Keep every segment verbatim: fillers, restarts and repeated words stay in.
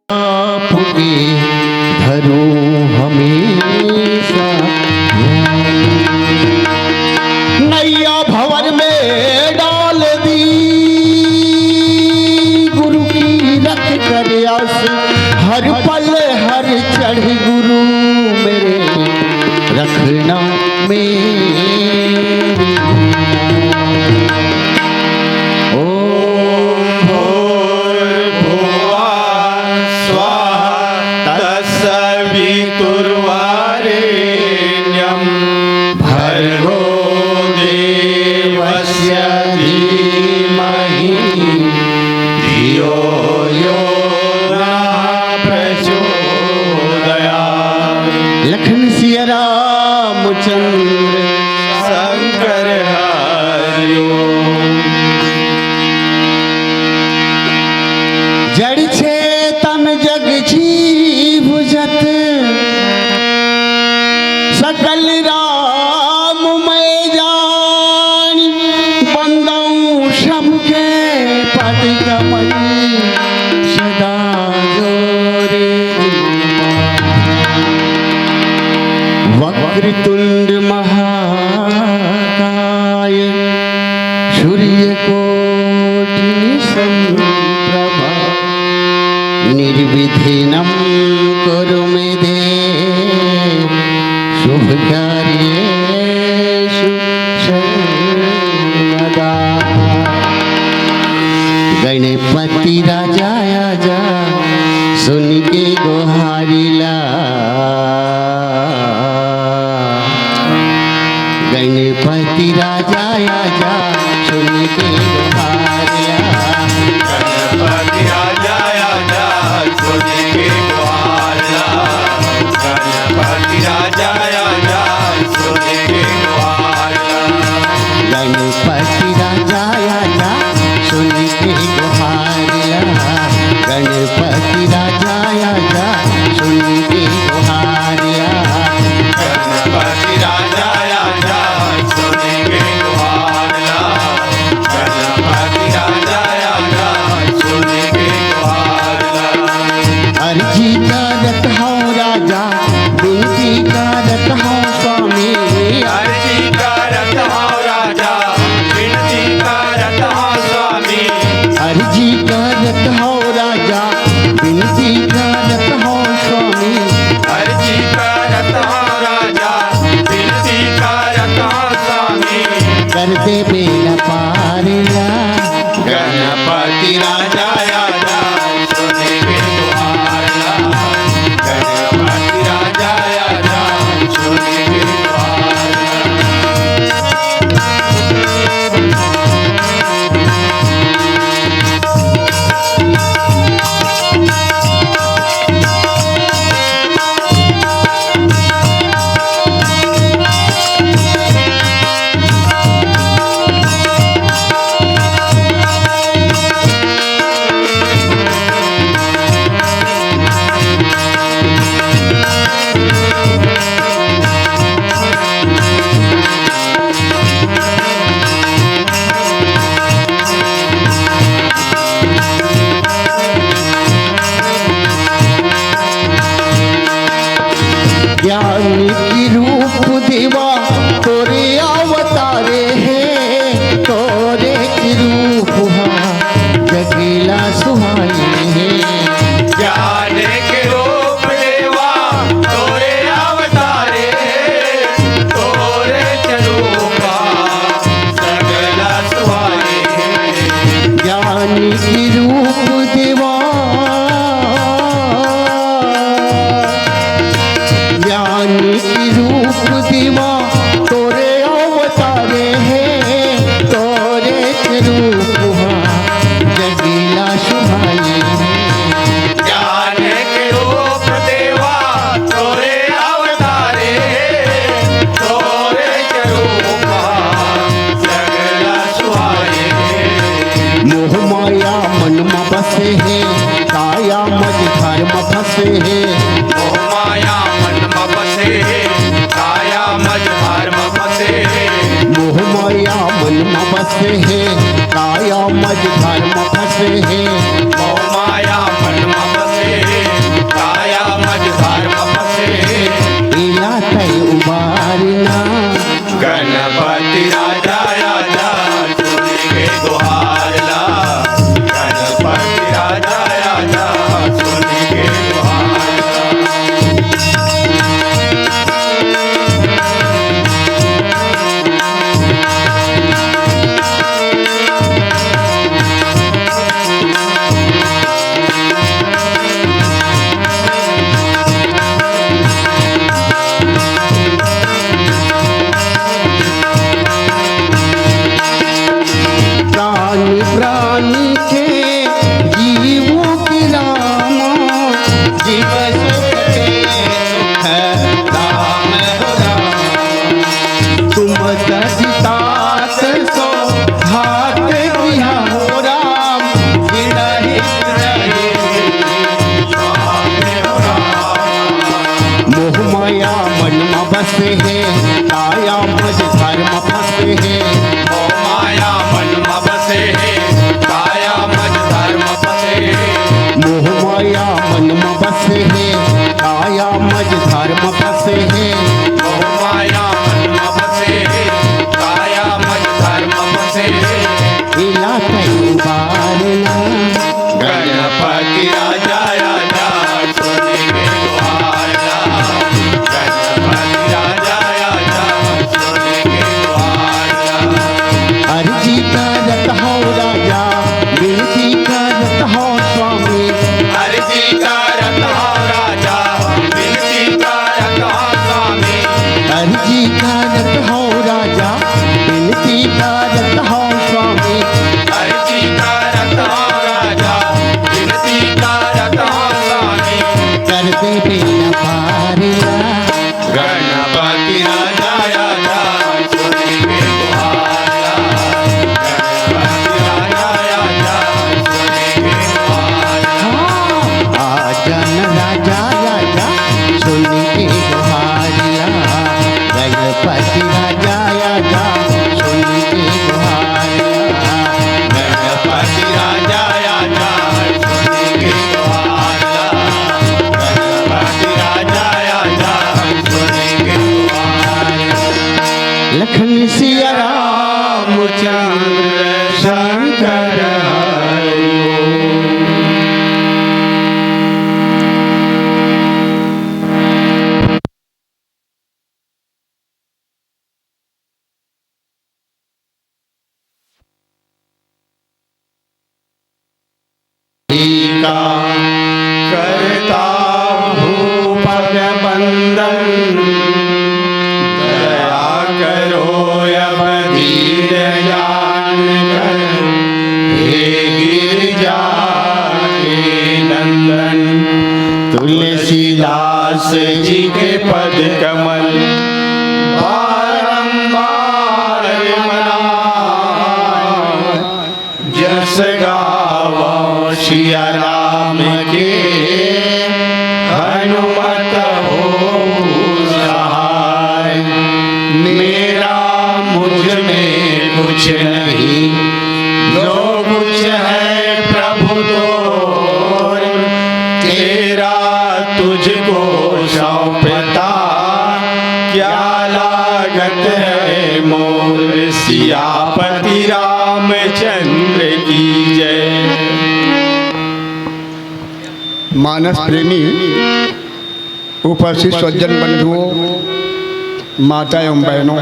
आपके धरो हमेशा। नैया भंवर में डाल दी, गुरु की रख कर आस, हर पल हर चढ़ गुरु मेरे रखना मेरी। ओम भूर्भुवः स्वः तत्सवितुर्वरेण्यं भर्गो देवस्य धीमहि धियो यो नः प्रचोदयात्। लखन सिया रामचंद्र शंकर हरि ओम। जड़ चेतन जग जीव जत, सकल राम मैं जान, बंदऊं सबके पद कमल सदा जोरे। वक्रतुंड महाकाय सूर्यकोटि समप्रभा, निर्विघ्नं कुरु मे देव शुभ कार्येषु सर्वदा। गणपति राजा आजा, सुन के गोहारी ला। गणपति राजा आजा, सुन के गोहारी ला। गणपति राजा आजा, सुन के गोहारी ला। गणपति राजा आजा, सुन के गोहारी ला। गणपति राजा आजा, सुन के गोहारी ला। गणपति राजा आजा, सुन के गोहारी ला। गणपति राजा आजा, सुन के गोहारी ला। गणपति राजा आजा, सुन के गोहारी ला। अर्जी करत हौं राजा, बिनती करत हौं स्वामी। अर्जी करत हौं राजा, बिनती करत हौं स्वामी। अर्जी करत हौं राजा, बिनती करत हौं स्वामी। अर्जी करत हौं राजा, बिनती करत हौं स्वामी। कर दे बेड़ा पार ला। गणपति राजा आजा, सुन के गोहारी ला। गणपति राजा आजा, सुन के गोहारी ला। ज्ञान की रूप देवा तोरे अवतारे हे, तोरे की रूप हा जगला सुहाए हे। ज्ञान के रूप देवा तोरे अवतारे हे, तोरे के रूप हा सगला सुहाए हे। ज्ञान की रूप देवा, ज्ञान की रूप देवा तोरे अवतारे हे, तोरे के रूप हा जगला सुहाए हे। ज्ञान के रूप देवा तोरे अवतारे हे, तोरे के रूप हा सगला सुहाए हे। मोह माया मन म बसे हे, काया मझधार म फंसे हे। मोह माया मन म बसे हे, काया मझधार म फंसे हे। मोह माया मन म बसे हे, काया मझ उबारना। गणपति राजा आजा, सुन के गुहार ला। गणपति राजा आजा, सुन के गुहार ला। प्राणी प्राणी के जीवों के राम, जीव सुख के सुख धाम हो राम। तुम तजि तात सो हाथ दिया हो राम, विरहित रहे। मोह माया मन में बसे हे, काया मज धर्म फंसे हे। मोह माया मन में बसे हे, काया मज धर्म फंसे हे। मोह माया मन में बसे हे, काया मज धर्म फंसे हे। मोह माया मन में बसे हे, काया मज धर्म फंसे हे। इला कई बार ना। गणपति राजा आजा, सुन के गुहार ला। गणपति राजा आजा, सुन के गुहार ला। अर्जी करत हौं राजा, विनती करत हौं स्वामी। अर्जी करत हौं राजा, विनती करत हौं स्वामी। अर्जी करत हौं राजा, विनती करत हौं स्वामी। अर्जी करत हौं राजा, विनती करत हौं स्वामी। कर दे बेड़ा पार ला। गणपति राजा आजा, सुन के गुहार ला। गणपति राजा आजा, सुन के गुहार ला। आजा न राजा आजा, सुन के गुहार ला। गणपति राजा आजा, सुन के गुहार ला। गणपति राजा आजा, सुन के गुहार ला। गणपति राजा आजा, सुन के गुहार ला। लखन सिया रामचंद्र शंकर हरि ओम। का करता हूँ पग बंदन, दया करो अब दीन जान कर, हे गिरिजा के नंदन। तुलसीदास जी के पद कमल बारंबार मना, जस गावो सिया राम के हनुमत हो सहाय। मेरा मुझ में कुछ नहीं, जो कुछ है प्रभु तोर। तेरा तुझको सौंपता क्या लागत है मोर। सियापति रामचंद्र की जय। मानस प्रेमी उपस्थित सज्जन बंधुओं, माता एवं बहनों,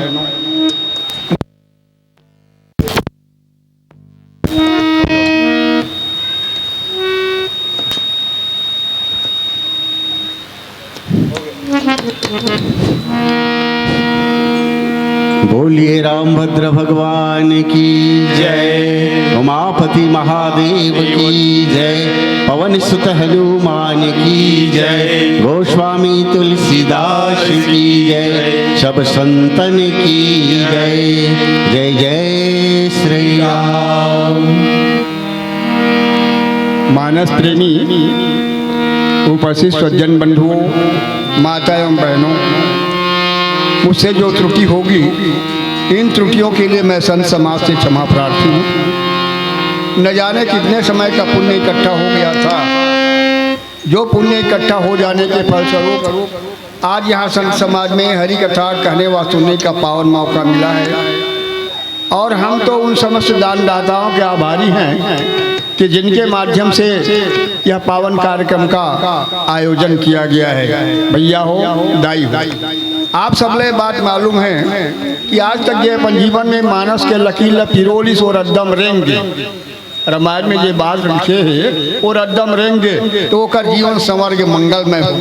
बोलिए रामभद्र भगवान की जय, उमापति महादेव की जय, पवन सुत हनुमान की जय, गोस्वामी तुलसीदास की जय, सब संतन की जय। जय जय श्री राम। मानस प्रेमी उपस्थित सज्जन बंधुओं, माता एवं बहनों, मुझसे जो त्रुटि होगी, इन त्रुटियों के लिए मैं संत समाज से क्षमा प्रार्थी हूँ। न जाने कितने समय का पुण्य इकट्ठा हो गया था, जो पुण्य इकट्ठा हो जाने के फलस्वरूप आज यहाँ संत समाज में हरि कथा कहने व सुनने का पावन मौका मिला है। और हम तो उन समस्त दानदाताओं के आभारी हैं कि जिनके माध्यम से यह पावन कार्यक्रम का आयोजन किया गया है। भैया हो, दाई हो, आप सबले बात मालूम है कि आज तक ये अपन जीवन में मानस के लकीर ल पिरोलिस और एकदम रेंगे। रामायण में ये बात लिखे है, और एकदम रेंगे तो ओकर जीवन संवर के मंगलमय हो।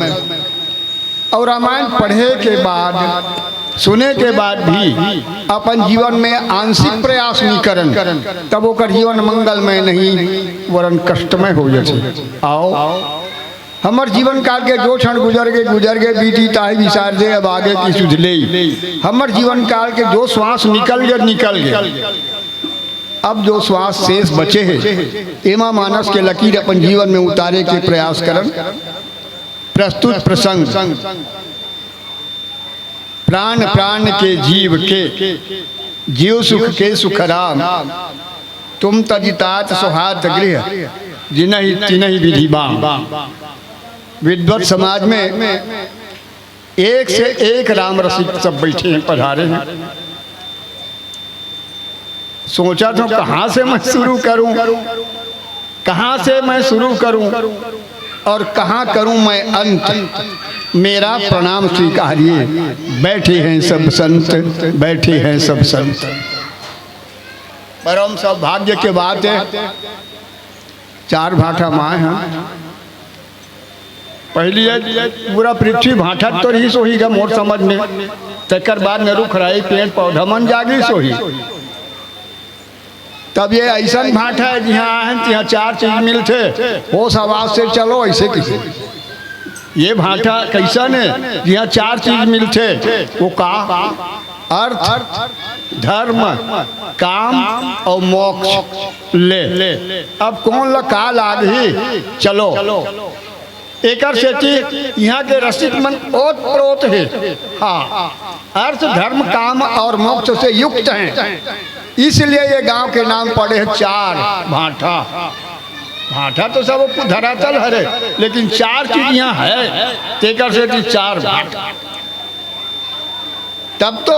और रामायण पढ़े के बाद, सुने के बाद भी अपन जीवन में आंशिक प्रयास नहीं करन, तब ओकर जीवन मंगलमय नहीं, वरन कष्टमय हो जाथे। आओ, हमर जीवन काल के जो क्षण गुजर गे, गुजर गे, बीती ताही बिसार दे, अब आगे की सुध ले। हमर जीवन काल के जो श्वास निकल गे, निकल गे। अब जो श्वास शेष बचे हे, एमा मानस के लकीर अपन जीवन में उतारे के प्रयास करन। प्रस्तुत प्रसंग प्राण प्राण के जीव के, जीव सुख के सुखराम। तुम तजि तात सोहात गृह, जिनहि तिनहि विधि बाम। विद्वत समाज में एक से एक राम रसिक सब बैठे हैं, पधारे हैं। सोचा तो कहाँ से मैं शुरू करूं, कहाँ से मैं शुरू करूं और कहाँ करूं मैं अंत। मेरा प्रणाम स्वीकारिए, बैठे हैं सब संत, बैठे हैं सब संत। परम सौभाग्य के बात है, चार भाठा माए हैं। पहली ये पूरा पृथ्वी भाठत तो रहिस होही गा मोर समझ में, तेकर बाद में रुख राई पेड़ पौधा मन जागिस होही। तब ये अइसन भाठा हे जिहाँ आहन तिहाँ चार चीज मिलथे, होस हवास से चलो अइसे किसे। ये भाठा कइसन हे जिहाँ चार चीज मिलथे, वो का? अर्थ, धर्म, काम अउ मोक्ष। ले, अब कोन ला का लागही? चलो, एकर सेती इहाँ के रसिक मन ओत प्रोत हे। हाँ, अर्थ, धर्म, काम और मोक्ष से युक्त हैं, इसलिए ये गांव के नाम पड़े हे चार भाठा। भाठा तो सब धरातल हरे, लेकिन चार चीज इहाँ हे, तेकर सेती चार भाठा। तब तो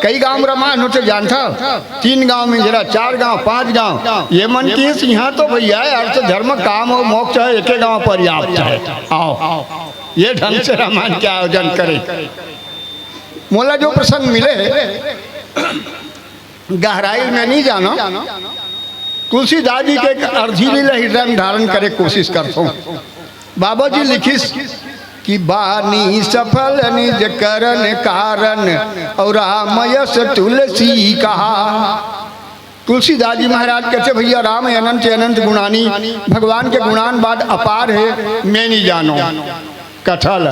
कई गांव रामायण होथे जानथव, तीन गांव में जरा, चार गांव, पांच गांव। ये मन किहिस इहाँ तो भैया अर्थ, धर्म, काम अउ मोक्ष हे, एके गांव पर्याप्त हे। आओ, ये ढंग से रामायण के आयोजन करे। मोला जो प्रसंग मिले हे, गहराई में नहीं जानो। तुलसीदास जी के एक अर्जी लीला हृदय में धारण करे कोशिश करथों। बाबा जी लिखिस कि बानी सफल निज करन कारण, अउ राम यस तुलसी कहा। तुलसीदास जी महाराज कहते, भैया राम अनंत अनंत गुणानी, भगवान के गुणान बाद अपार हे, मैं नहीं जानो। कथा ल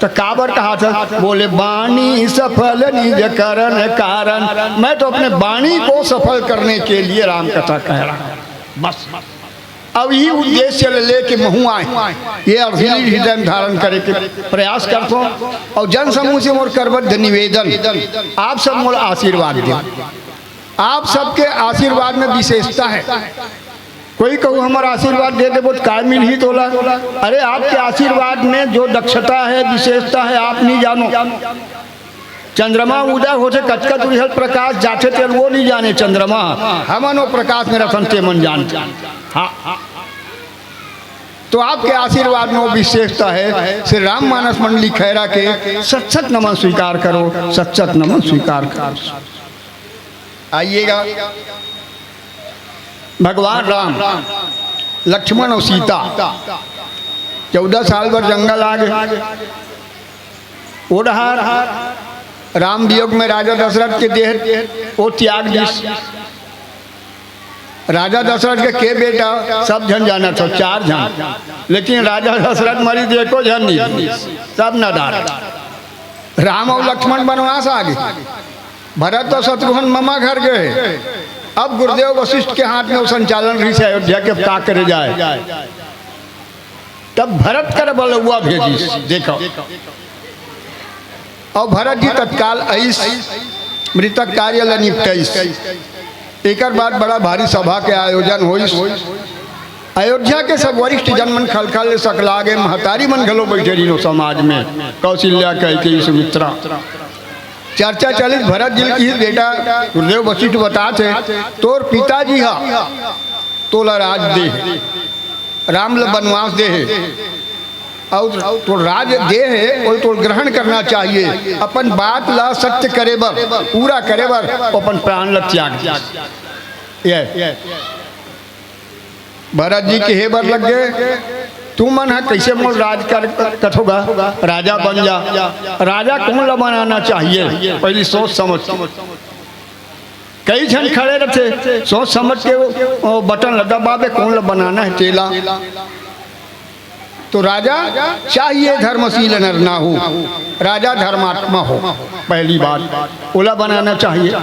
त काबर कहाथस? बोले, "बानी सफल निज करन कारण।" मैं तो अपने बानी को सफल करने के लिए राम कथा कह रहा हूँ, बस। अब यही उद्देश्य ले लेके महू आए, ये अर्जी लीला हृदय में धारण करे के प्रयास करथों। और जन समूह से मोर करबद्ध निवेदन, आप सब मोर आशीर्वाद दे। आप सबके आशीर्वाद में विशेषता हे। कोई कहू, "हमर आशीर्वाद दे देबो त काय मिलही तोला?" अरे, आपके आशीर्वाद में जो दक्षता हे, विशेषता हे, आप नहीं जानो। चंद्रमा उदय होथे, कतका दूरिहा ले प्रकाश जाथे, तेला वो नहीं जाने चंद्रमा। हमन वो प्रकाश में रथन, ते मन जानथे। हाँ, तो आपके आशीर्वाद में वो विशेषता हे। श्री राम मानस मंडली खैरा के सत सत नमन स्वीकार करो, सत सत नमन स्वीकार करो। आइएगा, भगवान राम, लक्ष्मण और सीता चौदह साल भर जंगल आ गे। ओ डहार राम वियोग में राजा दशरथ के देह वो त्याग दिस। राजा दशरथ के, के बेटा, सब झन जानत हो, चार झन, लेकिन राजा दशरथ मरिस त एको झन नहीं, सब नदारथ। राम और लक्ष्मण बनवास आ गे, भरत और शत्रुघ्न ममा घर गए। अब गुरुदेव वशिष्ठ के हाथ में वो संचालन रहिस हे अयोध्या के, का करे जाए। तब भरत कर बलौआ भेजिस, देखो, और भरत जी तत्काल आइस, मृतक कार्य ल निपटाइस। एकर बाद बड़ा भारी सभा के आयोजन होइस। अयोध्या के सब वरिष्ठ जन मन खलखल ले सकला गे, महतारी मन घलो बइठे रहिन ओ समाज में, कौशल्या, कैकेयी, सुमित्रा। चर्चा चलिस, भरत जी ल किहिस, "बेटा, गुरुदेव वशिष्ठ बतात हे, तोर पिताजी ह तोला राज दे हे, राम ल बनवास दे हे, अउ तोर राज दे हे, ओला तोर ग्रहण करना चाहिए।" अपन बात ला सत्य करे बर, पूरा करे बर, ओ अपन प्राण ला त्याग दिस। ये भरत जी कहे बर लग गे, "तुमन ह कइसे मोर राज कर कथो गा? राजा बन जा।" राजा कोन ला बनाना चाहिए, पहिली सोच समझ। कई झन खड़े रथे, सोच समझ के वो, वो बटन ला दबाबे, कोन ला बनाना हे तेला। तो राजा चाहिए धर्मशील नर नाहू, राजा धर्मात्मा हो, पहली बात, ओला बनाना चाहिए।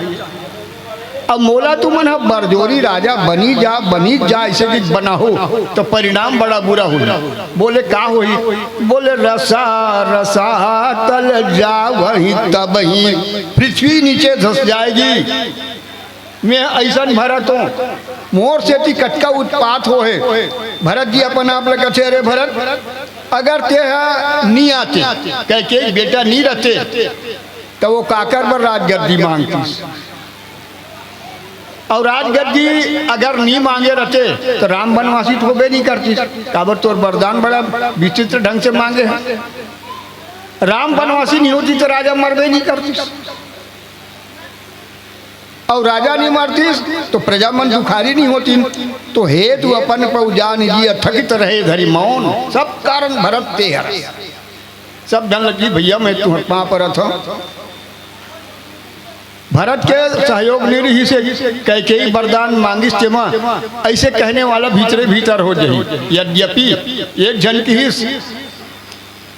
अब मोला तुमन ह बरजोरी राजा बनी जा, बनी जा, अइसे कि बनाहू, तो परिणाम बड़ा बुरा होही। बोले, "का होही?" बोले, "रसा रसा तल जावही तबही पृथ्वी नीचे धस जाएगी।" मैं अइसन भरत हों, मोर सेती कतका उत्पात होहे। भरत जी अपन आप ल कथे, "अरे भरत, अगर तेहा नी आते, कैकेयी बेटा नी रहते, त वो काकर बर राजगद्दी मांगतिस? अउ राजगद्दी अगर नी मांगे रहते, त राम बनवासी तो होबे नी करतिस। काबर तोर वरदान बड़ा विचित्र ढंग से मांगे हे। राम बनवासी नी होतिस, त राजा मरबे नी करतिस।" अउ राजा नी मरतिस, तो प्रजा मन दुखारी नी होतिन। तो हेतु अपन पउ जानि जिय, थकित रहे धरि मौन, सब कारण भरत ते हरस। सब झन लगी, "भइया, मैं तुंहर पाँव परत हौं।" भरत के सहयोग नी रिहिस हे, कैकेयी वरदान मांगिस तेमा, अइसे कहने वाला भीतरे भीतर हो जही। यद्यपि एक झन किहिस,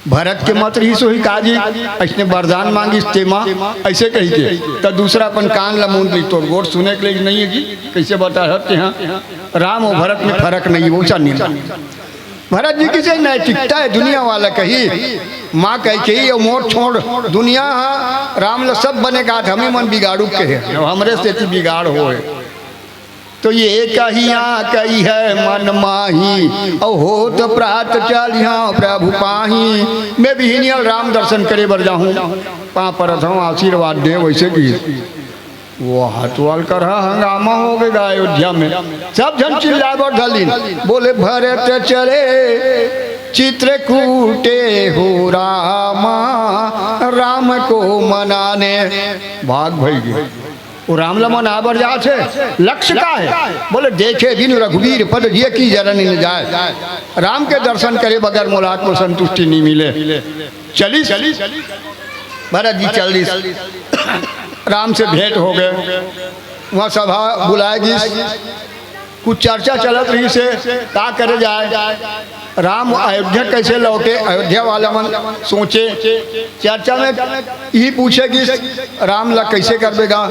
"भरत के मत रिहिस होही का जी, अइसने वरदान मांगिस तेमा," अइसे कहिके, त दूसरा अपन कान ला मूंद लिस, "तोर गोठ सुने के लइक नइ हे जी, कइसे बतात हस तेहा?" राम अउ भरत में फरक नइ हे, ऊंचा नीचा। भरत जी किसे नैतिकता हे, दुनिया वाला कही, माँ कैकेयी अउ मोर छोड़, दुनिया ह राम ल सब बने काथे, हमी मन बिगाड़ू कहे, हमरे सेती बिगाड़ होय। तो ये कहिया कही है मन माही, अउ होत प्रात चलिहा प्रभु पाही। मैं बिहिनियल राम दर्शन करे बर जाहूं, पाँव परत हौं, आशीर्वाद दे, वइसे कि वो हतवाल करहा हंगामा हो गे गा अयोध्या में। सब झन चिल्लाए बर धलिन, बोले, "भरत चले चित्रकूटे हो रामा, राम को मनाने।" भाग भई गे। वो राम ल मनाए बर जात हे, लक्ष्य का हे? बोले, "देखे बिनु रघुबीर पद जिय की जरनी न जाए।" राम के दर्शन करे बगैर मोला आत्म संतुष्टि नी मिले। चलिस, भरत जी चलिस, राम से भेंट हो गे, वहाँ सभा बुलाए गिस। कुछ चर्चा चलत रहिस हे, का करे जाए, राम अयोध्या कइसे लौटे, अयोध्या वाला मन सोचे। चर्चा में इही पूछे गिस, "राम ला कइसे करबे गा?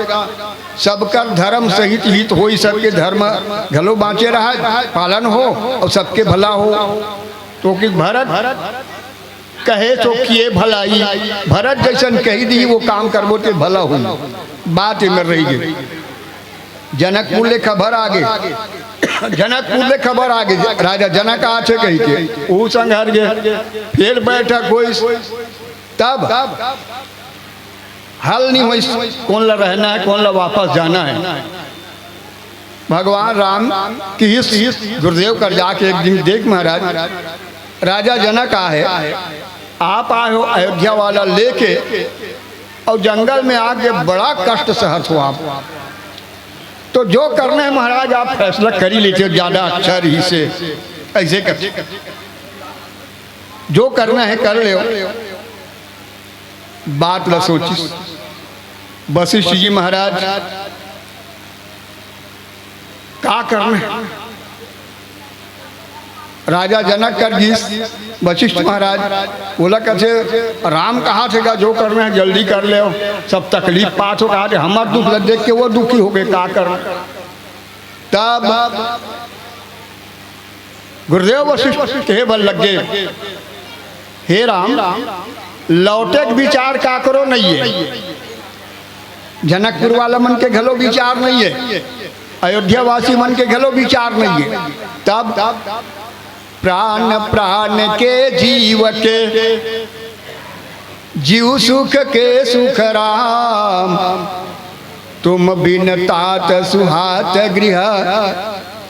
सबकर धर्म सहित हित होई, सबके धर्म घलो बाँचे रहय, पालन हो अउ सबके भला हो।" तो किस भरत कहे तो किए भलाई, भरत जइसन कहि दिही वो काम करबो ते भला होही। बात एमेर रहि गे। जनकपुर ले खबर आ गे, जनकपुर ले खबर आ गे, राजा जनक आथे कहिके, ऊ संघर गे, फेर बैठक होइस, तब हल नी होइस, कोन ला रहना हे, कोन ला वापस जाना हे। भगवान राम किहिस गुरुदेव कर जाके एक दिन, "देख महाराज, राजा जनक आहे, आप आए हो अयोध्या वाला लेके अउ जंगल में आके बड़ा कष्ट सहत हो आप, तो जो करना हे महाराज आप फैसला कर ही लेते हो, ज्यादा अच्छा रहिसे।" अइसे कर, "जो करना हे कर लेव।" बात ल सोचिस वशिष्ठ जी महाराज, का करना हे? राजा जनक कर गिस, वशिष्ठ महाराज ओला कथे, "राम कहाथे गा जो करना हे जल्दी कर लेव, सब तकलीफ पात हो," कहाथे, "हमर दुख ल देख के वो दुखी हो गे, का करना?" तब गुरुदेव वशिष्ठ कहे बर लग गे, "हे राम, लौटे के विचार काकरो नइये, जनकपुर वाला मन के घलो विचार नइये, अयोध्यावासी मन के घलो विचार नइये। तब प्राण प्राण के जीव के, जीव सुख के सुख राम। तुम बिन तात सुहात गृह,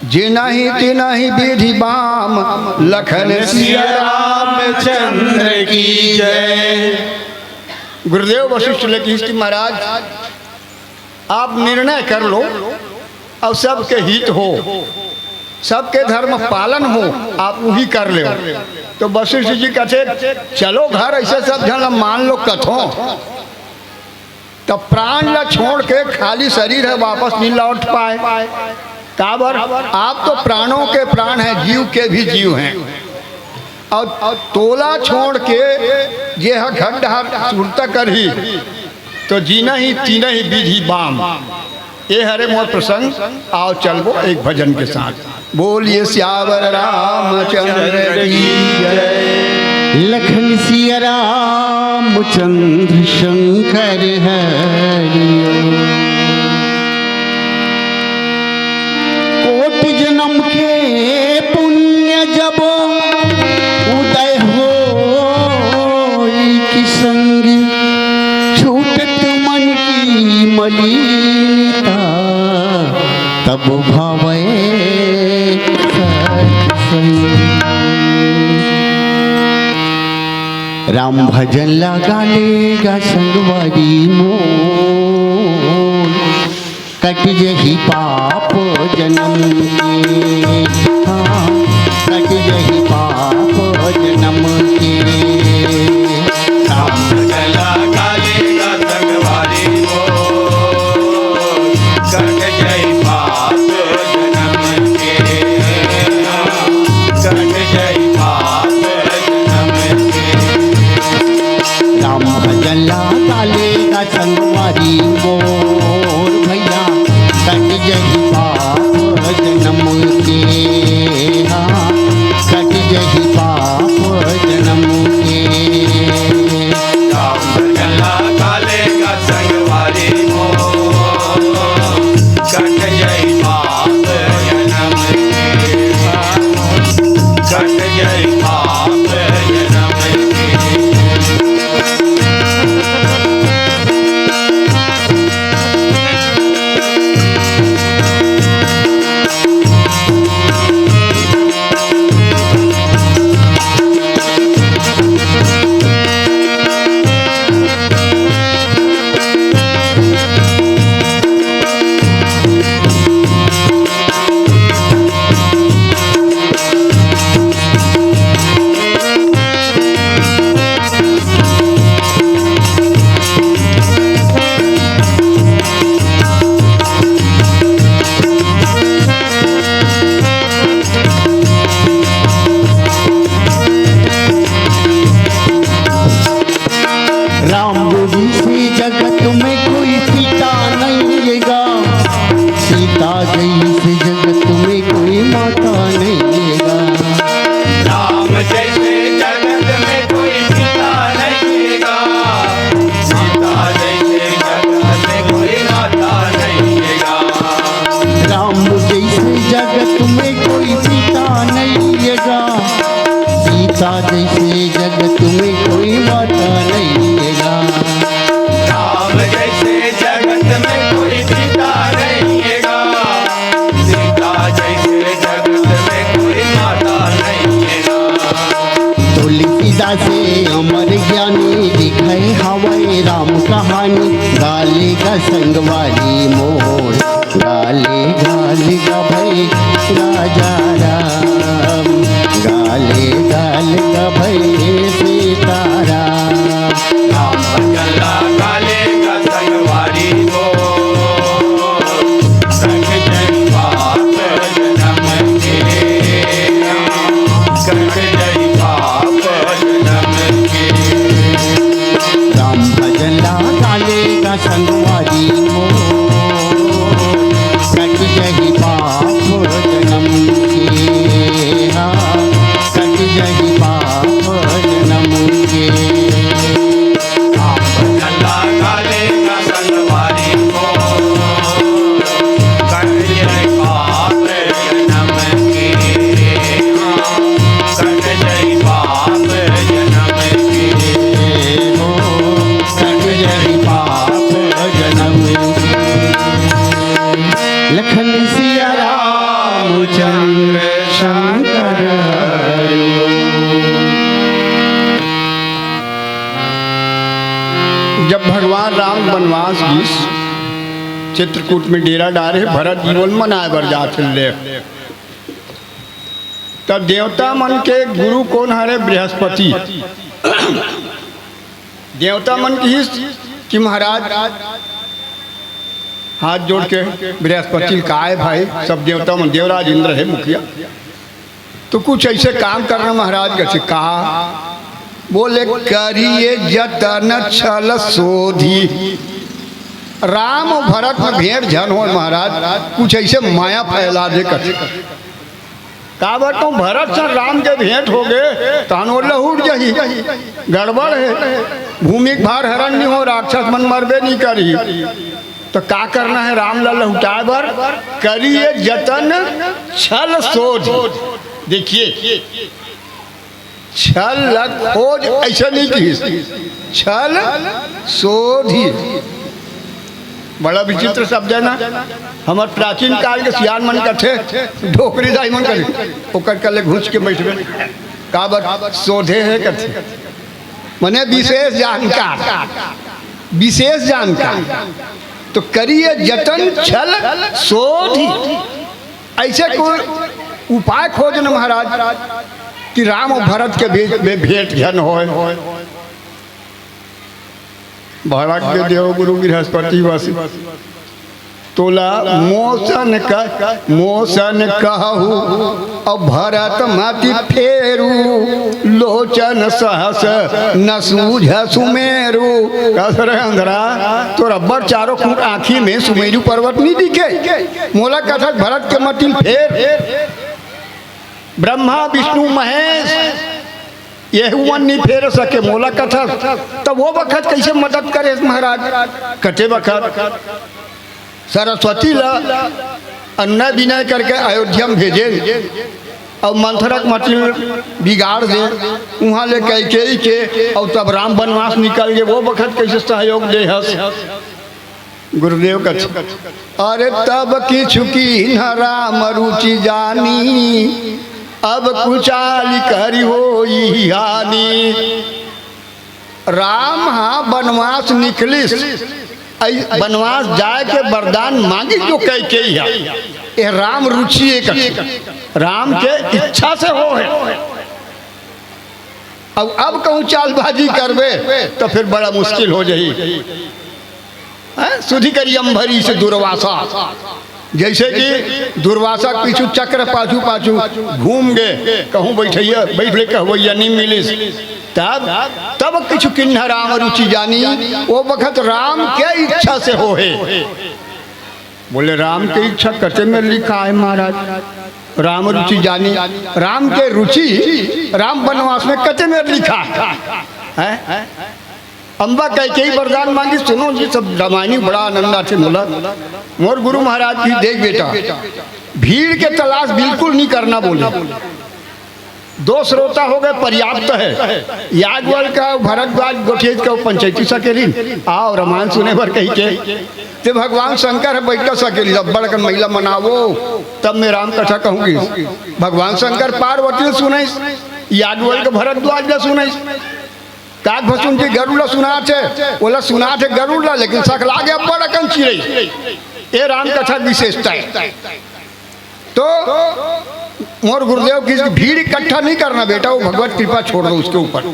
जिनहि तिनहि विधि बाम। लखन सिया रामचंद्र की जय। गुरुदेव वशिष्ठ ले कहिस कि महाराज, आप निर्णय कर लो, अब सबके हित हो, सबके धर्म पालन हो, आप उही कर लेव। तो वशिष्ठ जी कथे, चलो घर, अइसे सब झन ला मान लो कथो। तब प्राण ला छोड़ के खाली शरीर हे, वापस नहीं लौट पाए। काबर? आप तो प्राणों के प्राण हैं, जीव के भी जीव हैं। अउ तोला छोड़ के जे ह घर डहर सुरता करही, तो जिनहि तिनहि विधि बाम। ये हरे मोर प्रसंग। आओ चलबो एक भजन के साथ। बोलिए सियावर रामचंद्र की जय। लखन सिया रामचंद्र शंकर हरि। कोटि जनम के पुण्य जब उदय होई कि संग, छूटत मन की मलिनता तब भावे सत्संग। राम भजन ला गा लेगा संगवारी मोर, कट जही पाप जनम के, हाँ, कट जही पाप जनम के। राम चला काले का संगवारी हो, कट जही पाप जनम के, कट जही पाप जनम के। राम भजन ला काले का संगवारी मोर भैया, कट जही पाप जनम के, हाँ, कट जही पाप जनम के। राम भजन ला काले का संगवारी मोर, कट जही पाप जनम के, कट जही पाप जनम के। राम जैसे जगत में कोई पिता नहीं है गा, सीता जैसे जगत में कोई माता नहीं है गा। राम जैसे जगत में कोई पिता नहीं है गा, सीता जैसे जगत में कोई माता नहीं है गा। राम जैसे जगत में कोई पिता नहीं है गा, सीता जैसे जगत में कोई माता नहीं है गा। राम जैसे जगत में कोई पिता नहीं है गा, सीता जैसे जगत में कोई माता नहीं है गा। तुलसीदास अमर ज्ञानी लिखे हवै राम कहानी, गा लेगा संगवारी मोर, गा लेगा, गा लेगा भई राजा राम, गा लेगा, गा लेगा भई सीताराम। राम भजन ला गा लेगा संगवारी मोर, कट जही पाप जनम के, कट जही पाप जनम के। राम भजन ला गा लेगा संगवारी मोर, कट जही पाप जनम के, हाँ, कट जही पाप जनम के। राम भजन ला गा लेगा संगवारी मोर, कट जही चित्रकूट में डेरा डारे, भरत जी मन मनाए बर जात हे ले। तब देवता मन के गुरु कोन हरे? बृहस्पति। देवता मन किहिस कि महाराज, हाथ जोड़ के बृहस्पति ल, "काय भाई?" सब देवता मन, देवराज इंद्र हे मुखिया, "तो कुछ ऐसे काम करना महाराज।" कथे, "का?" बोले, "करिए जतन छल सोधी।" राम अउ भरत में भेंट झन होय महाराज, कुछ ऐसे माया फैला दे कथे। काबर कहूं, भरत से राम के भेंट होगे, तहन वो लहुट जही, गड़बड़ हे। भूमि के भार हरण नहीं हो, राक्षस मन मरबे नहीं करही। तो का करना हे राम ला लहुटाए बर? करिए जतन छल सोध। देखिए, छल ला खोज ऐसे नहीं किहिस, छल सोधी। बड़ा विचित्र शब्द हे ना। हमर प्राचीन काल के सियान मन कथे, डोकरी दाई मन कथे, "ओकर कले घुस के बैठबे।" काबर? सोधे हे कथे, मने विशेष जानकार, विशेष जानकार। तो करिए जतन छल सोधी। ऐसे कोई उपाय खोज न महाराज कि राम अउ भरत के बीच में भेंट झन होय। भड़क के देव गुरु बृहस्पति बस, "तोला मोसन कह, मोसन कहू, अउ भरत मति फेरू, लोचन सहस न सूझ सुमेरू।" कस रे अंधरा, तोर अब्बड़ चारों खूंट आँखी में सुमेरू पर्वत नहीं दिखे? मोला कथस भरत के मति ल फेर। ब्रह्मा, विष्णु, महेश, ये हुवन नहीं फेर सके, मोला कथस। तब वो बखत कैसे मदद करे महाराज? कते बखत सरस्वती ला अन्नय विनय करके अयोध्या में भेजे, अउ मंथरा के मति ल बिगाड़ दे, उहाँ ले कैकेयी के, अउ तब राम बनवास निकल गे, वो बखत कैसे सहयोग दे हस? गुरुदेव कथे, "अरे तब किछु कीन्ह राम रुचि जानी, अब कुचाली करी होई हानि।" राम हा बनवास निकलिस, अइ-, बनवास जाए के वरदान मांगिस जो कैकेयी हा, ये राम रुचि हे कथे, राम के इच्छा से होहे। अब, अब कहूँ चालबाजी करबे तो फिर बड़ा मुश्किल हो जाही। हैं? सुधि करी अम्भरीस दुर्वासा, जैसे कि दुर्वासा किछु चक्र पाछू पाछू घूम गे, कहूँ बैठैया, बैठ ले कहवैया नहीं मिलिस, तब, तब किछु कीन्ह राम रुचि जानी, वो बखत राम के इच्छा से होहे। बोले, "राम के इच्छा कते मेर लिखा हे महाराज? राम रुचि जानी, राम के रुचि, राम बनवास में कते मेर लिखा हे?" हैं? अम्बा कैकेयी वरदान मांगी, सुनो जी, सब रामायणी बड़ा आनंद आथे मोला। मोर गुरु महाराज जी, "देख बेटा, भीड़ के तलाश बिल्कुल नहीं करना," बोले। दो श्रोता हो गए, पर्याप्त हे। याज्ञवल्क्य अउ भरद्वाज गोठियाइस के पंचायती सकेलिन, "आओ रामायण सुने बर," कहि के। ते भगवान शंकर ह बइठा सकेलिस, "अब्बड़ अकन महिला मन आवो, तब मैं राम कथा कहूँ।" भगवान शंकर पार्वती ल सुनइस, याज्ञवल्क्य भरद्वाज ल सुनइस। काकभसुंडी गरुड़ ल सुनाथे, ओला सुनाथे गरुड़ ल, लेकिन सकला गे अब्बड़ अकन चिरई। ए राम कथा के विशेषता हे। तो मोर गुरुदेव कहिस, "भीड़ इकट्ठा नहीं करना बेटा, वो भगवत कृपा छोड़ दो उसके ऊपर।"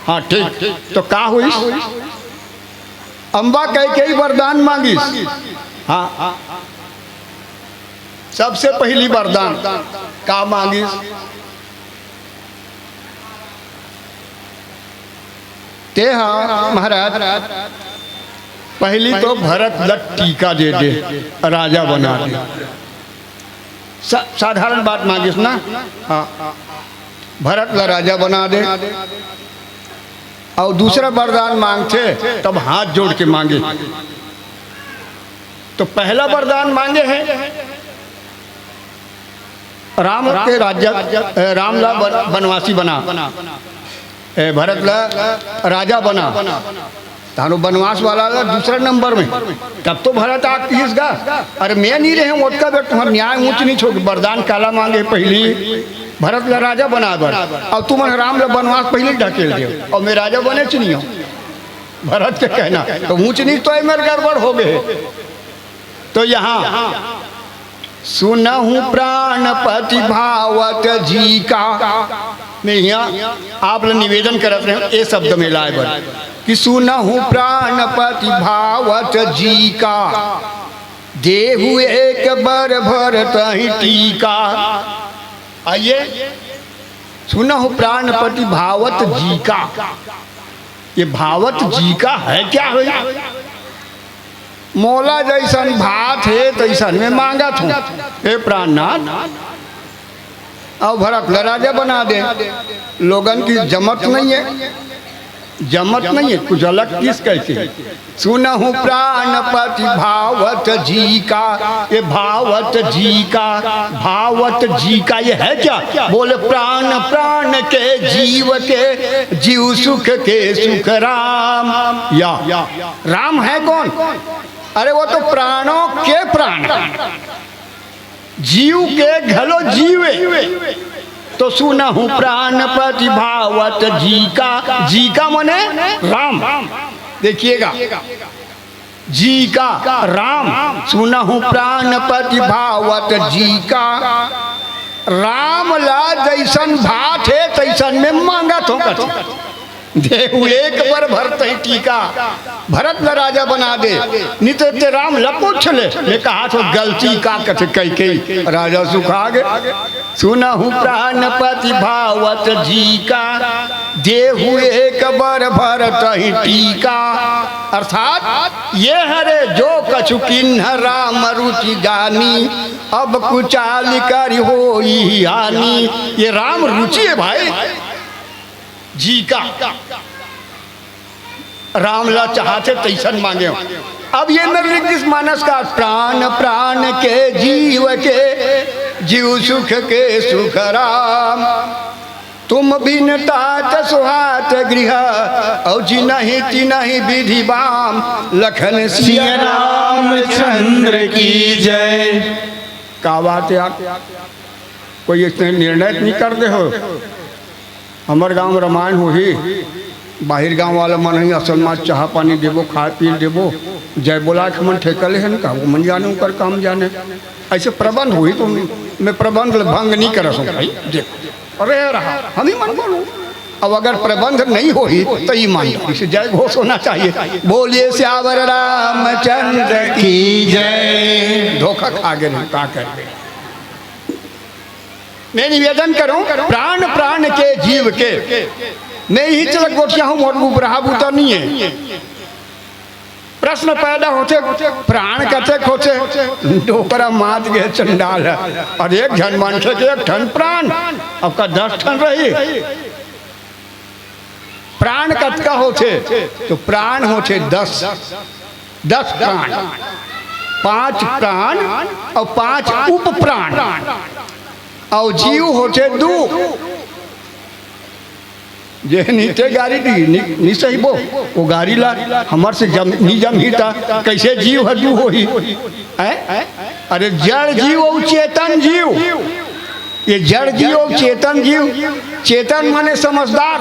हाँ, ठीक। तो का होइस? अम्बा कैकेयी वरदान मांगिस। हाँ, सबसे पहली वरदान का मांगिस? ते हा महाराज, पहली तो भरत ल टीका दे दे, राजा बना दे। सा-, साधारण बात मांगिस ना। हाँ, भरत ल राजा बना दे। अउ दूसरा वरदान मांगथे, तब हाथ जोड़ के मांगे। तो पहला वरदान मांगे हे, राम के राज्य, ए, राम ला वन-, वनवासी बना, ए, भरत ला राजा बना। तानो वनवास वाला ला दूसरा नंबर में। तब तो भरत आके कहिस गा, "अरे मैं नहीं रहे ओतका बेर तुम्हार न्याय ऊंच नीच हो गे, वरदान काला मांगे पहली भरत ला राजा बना बर, अउ तुमन राम ला वनवास पहली ढकेल दे, अउ मैं राजा बनेच नहीं हूँ।" भरत के कहना, तो ऊंच नीच तो एमेर गड़बड़ हो गए। तो यहाँ सुनहु प्राणपति भावत जी का, मैं यहाँ आप ला निवेदन करत रहे ये शब्द में लाए बर कि सुनहु प्राणपति भावत जी का, देहु एक बर भर तहि टीका। आइए, सुनहु प्राणपति भावत जी का। ये भावत जी का है क्या है? मोला जैसन भात हे तैसन में मांगत हूँ, हे प्राणनाथ, अउ भरत ल राजा बना दे। लोगन की जमत नहीं है, जमत नहीं है, कुछ अलग किस कैसे? सुनहु प्राणपति भावत जी का, ये भावत जी का, भावत जी का ये है क्या? बोले प्राण प्राण के जीव के, जीव सुख के सुख राम। या राम है कौन? अरे वो तो प्राणों के प्राण है, जीव के घलो जीवे। तो सुनहु प्राणपति भावत जी का, जी का मने राम। देखिएगा, जी का राम, सुनहु प्राणपति भावत जी का। राम ला जैसन भात हे तैसन में मांगत हो कथे। देहु एक बर भर तहि टीका, भरत ल राजा बना दे। नहीं तो ते राम ल पूछ ले, मैं कहा तो गलती का कथे कह के राजा सुखा गए। सुनहु प्राणपति भावत जी का, देहु एक बर भर तहि टीका। अर्थात ये हरे जो कछु किन्ह राम रुचि जानी, अब कुचाल करि होई हानि। ये राम रुचि है भाई जी का। राम ला चाहत हे तैसन मांगे हो। अब ये मेर लिख दिस मानस का, प्राण प्राण के जीव के, जीव सुख के सुख राम। तुम बिन तात सुहात गृह, और जिनहि तिनहि विधि बाम। लखन सिया सिया रामचंद्र की जय। का बात है यार, कोई इसने निर्णय नहीं कर दे हो। हमर गांव रामायण होही, बाहिर गांव वाला मन ही असल मा चाह पानी देबो, खाए पी देबो, जय बोला के मन ठेका ले हन का, वो मन जाने उनकर काम जाने। ऐसे प्रबंध होही तो मैं प्रबंध ल भंग नहीं कर सकूं भाई। देखो, अरे रहा, हम ही मन बोलो। अब अगर प्रबंध नहीं होही तो ईमानदारी से जय घोष होना चाहिए। बोलिए सियावर रामचंद्र की जय। धोखा खा गए, का कर गए। मैं निवेदन करूं, प्राण प्राण के जीव के। मैं ही चलक गोठिया हूं, मोर बुबराहा बूता नहीं है। प्रश्न पैदा होथे, प्राण कतेक होथे? डोकरा मात गे चंडाल है। और एक झन मनखे के एक ठन प्राण, आपका दस ठन रही। प्राण कतका होथे? तो प्राण होथे दस, दस प्राण, पांच प्राण और पांच उप प्राण, और जीव होथे दू। जे नीचे गारी दी, नि-, नि सहिबो, वो गारी ला हमर से जम, नि जमही ता, कैसे जीव ह दू होही? हैं? अरे जड़ जीव और चेतन जीव, ये जड़ जीव और चेतन जीव, चेतन माने समझदार,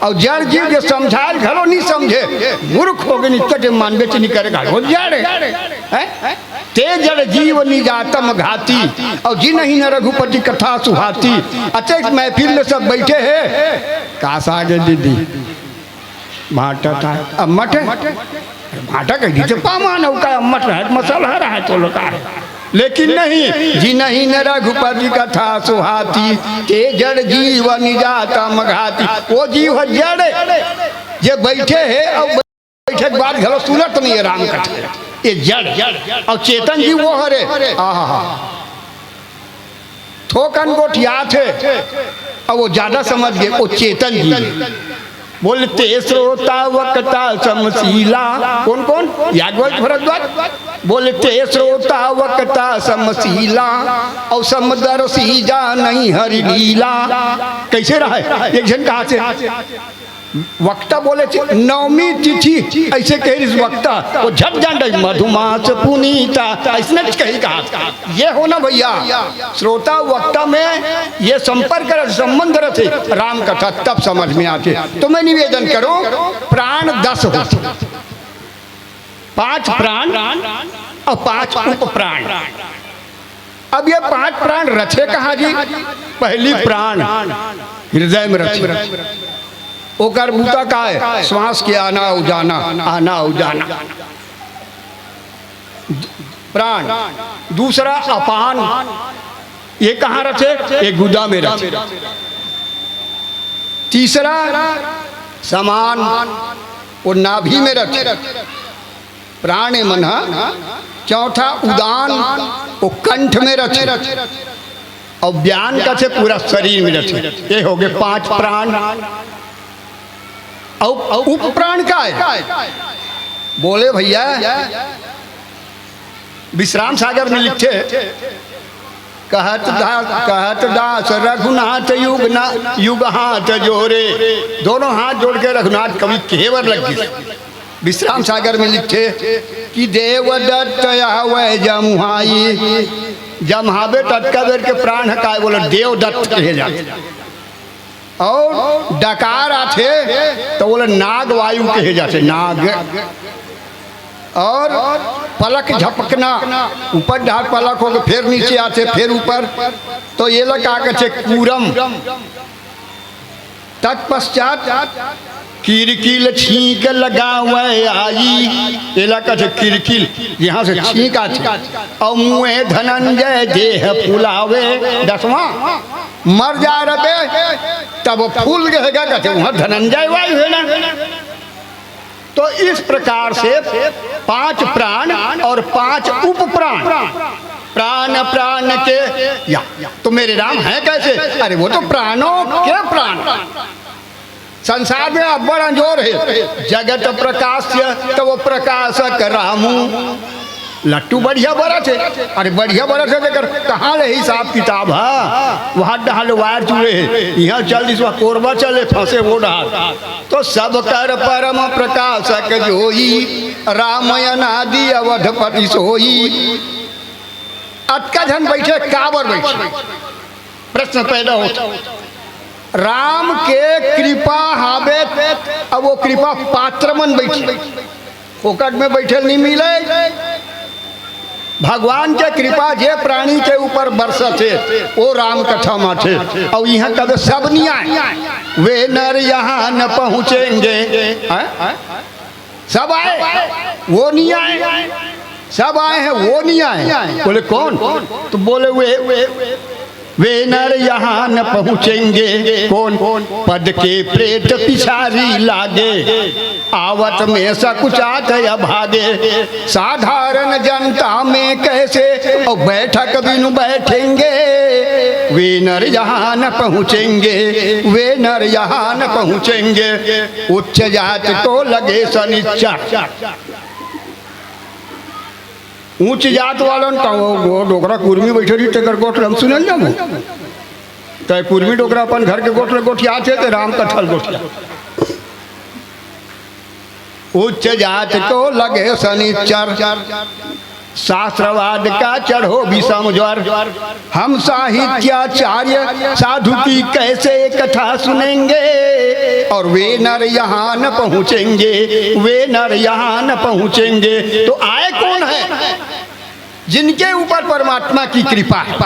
और जड़ जीव जे समझाए घलो नहीं समझे, मूर्ख हो गए, नित्य के मानवे च नहीं करे घलो जड़ है। हैं? ते जड़ जीव निजातम घाती, और जिनहि न रघुपति कथा सुहाती। अतेक महफिल में सब बैठे हैं, कास आगे दीदी भाटा था, अम्मट है, भाटा कह दीजिए, पामान हो का अम्मट रहे, मसाला रहे तो लोग आए। लेकिन नहीं, जिनहि न रघुपति कथा सुहाती, ते जड़ जीव निजातम घाती। वो जीव है जड़, जे बैठे है और बैठे के बाद घलो सुनत नहीं है राम कथा। ये जड़ और चेतन जीव वो हरे। आहा, थोकन गोठियात है, अब वो ज्यादा समझ गए, वो चेतन जीव। बोलते श्रोता वक्ता समशीला, कौन कौन? याज्ञवल्क्य भरद्वाज। बोलते श्रोता वक्ता समशीला, और समदर्शी जानहि हरि लीला। कैसे रहे? एक झन कहा से वक्ता बोले थे, "नवमी तिथि", ऐसे कहे रिहिस वक्ता, वो झट जान डरे, "मधुमास पुनीता", ऐसने कही कहा। ये हो ना भैया, श्रोता वक्ता में ये संपर्क रह, संबंध रहथे, राम कथा तब समझ में आथे। तो मैं निवेदन करूं, प्राण दस होथे, पांच प्राण और पांच उपप्राण। अब ये पांच प्राण रथे कहां जी? पहली प्राण हृदय में रथे, ओकर बूता का है? श्वास के आना अउ जाना, आना अउ जाना। प्राण। दूसरा अपान, ये कहां रथे? ये गुदा में रथे। तीसरा समान, वो नाभि में रथे। प्राण मन ह। चौथा उदान, वो कंठ में रथे। अउ ब्यान कथे पूरा शरीर में रथे। ये हो गए पांच प्राण। अउ उपप्राण का है? बोले भैया, विश्राम सागर में लिखे, कहत दा-, कहत दास रघुनाथ युग ना, युग हाथ जोरे। दोनों हाथ जोड़ के रघुनाथ कवि केहे बर लग गए। विश्राम सागर में लिखे कि देवदत्त आवै जमुहाई। जम्हाबे ततका बेर के प्राण ह काय बोले, देवदत्त कहे जाथे। अउ डकार आथे त ओला नाग वायु कहे जाथे, नाग। अउ पलक झपकना, ऊपर डहर पलक होके फेर नीचे आथे, फेर ऊपर, तो एला का कथे? कूरम। तत्पश्चात किरकिल छींक लगावै आई, एला कथे किरकिल, यहां से छींक आथे। अउ मुंहे धनंजय देह फुलावे, दसवां, मर जा रबे, तब फूल गहेगा, कथे वहां धनंजय वायु है ना। तो इस प्रकार से पांच प्राण और पांच उपप्राण, प्राण प्राण के, या, तो मेरे राम है कैसे? अरे वो तो प्राणों के प्राण। संसार में अब्बड़ अंजोर है, जगत प्रकाश्य, तो वो प्रकाशक रामू। लट्टू बढ़िया बरत हे, अरे बढ़िया बरत हे, तेकर कहाँ ले हिसाब किताब हे? वहाँ डहर ले वायर जुड़े हे, इहाँ चल दिस, वहाँ कोरबा चले, फंसे वो डहर। तो सब कर परम प्रकाशक जोई, राम अनादि अवधपति सोई। अतका झन बैठे, काबर बैठे? प्रश्न पैदा होथे। राम के कृपा हावे, अब वो कृपा पात्र मन बैठे, फोकट में बैठे नहीं मिले। भगवान के कृपा जे प्राणी के ऊपर बरसत हे, वो राम कथा माथे। अउ इहाँ कदे सब नहीं आए, वे नर यहाँ न पहुँचेंगे। हैं? सब आए, वो नहीं आए, सब आए हैं, वो नहीं आए। बोले, "कौन?" तो बोले, "वे, वे नर यहाँ न पहुँचेंगे।" कौन? "पद के प्रेत पिछारी लागे, आवत में सकुचात अभागे। साधारण जनता में कैसे, और बैठक बिनु बैठेंगे। वे नर यहाँ न पहुँचेंगे, वे नर यहाँ न पहुँचेंगे।" उच्च जात को लगे सनिच्चर। ऊंच जात वालन का वो, वो डोकरा कुर्मी बैठे रही, तेकर गोठ हम सुनल जाबो। तो कुर्मी डोकरा अपन घर के गोठ ले गोठियाथे, ते राम कथा ल गोठिया। उच्च जात को लगे सनिच्चर, शास्त्रवाद का चढ़ो विषम ज्वर। हम साहित्याचार्य साधु की कैसे कथा सुनेंगे? और वे नर यहाँ न पहुँचेंगे, वे नर यहाँ न पहुँचेंगे। तो आए कौन है? जिनके ऊपर परमात्मा की कृपा है।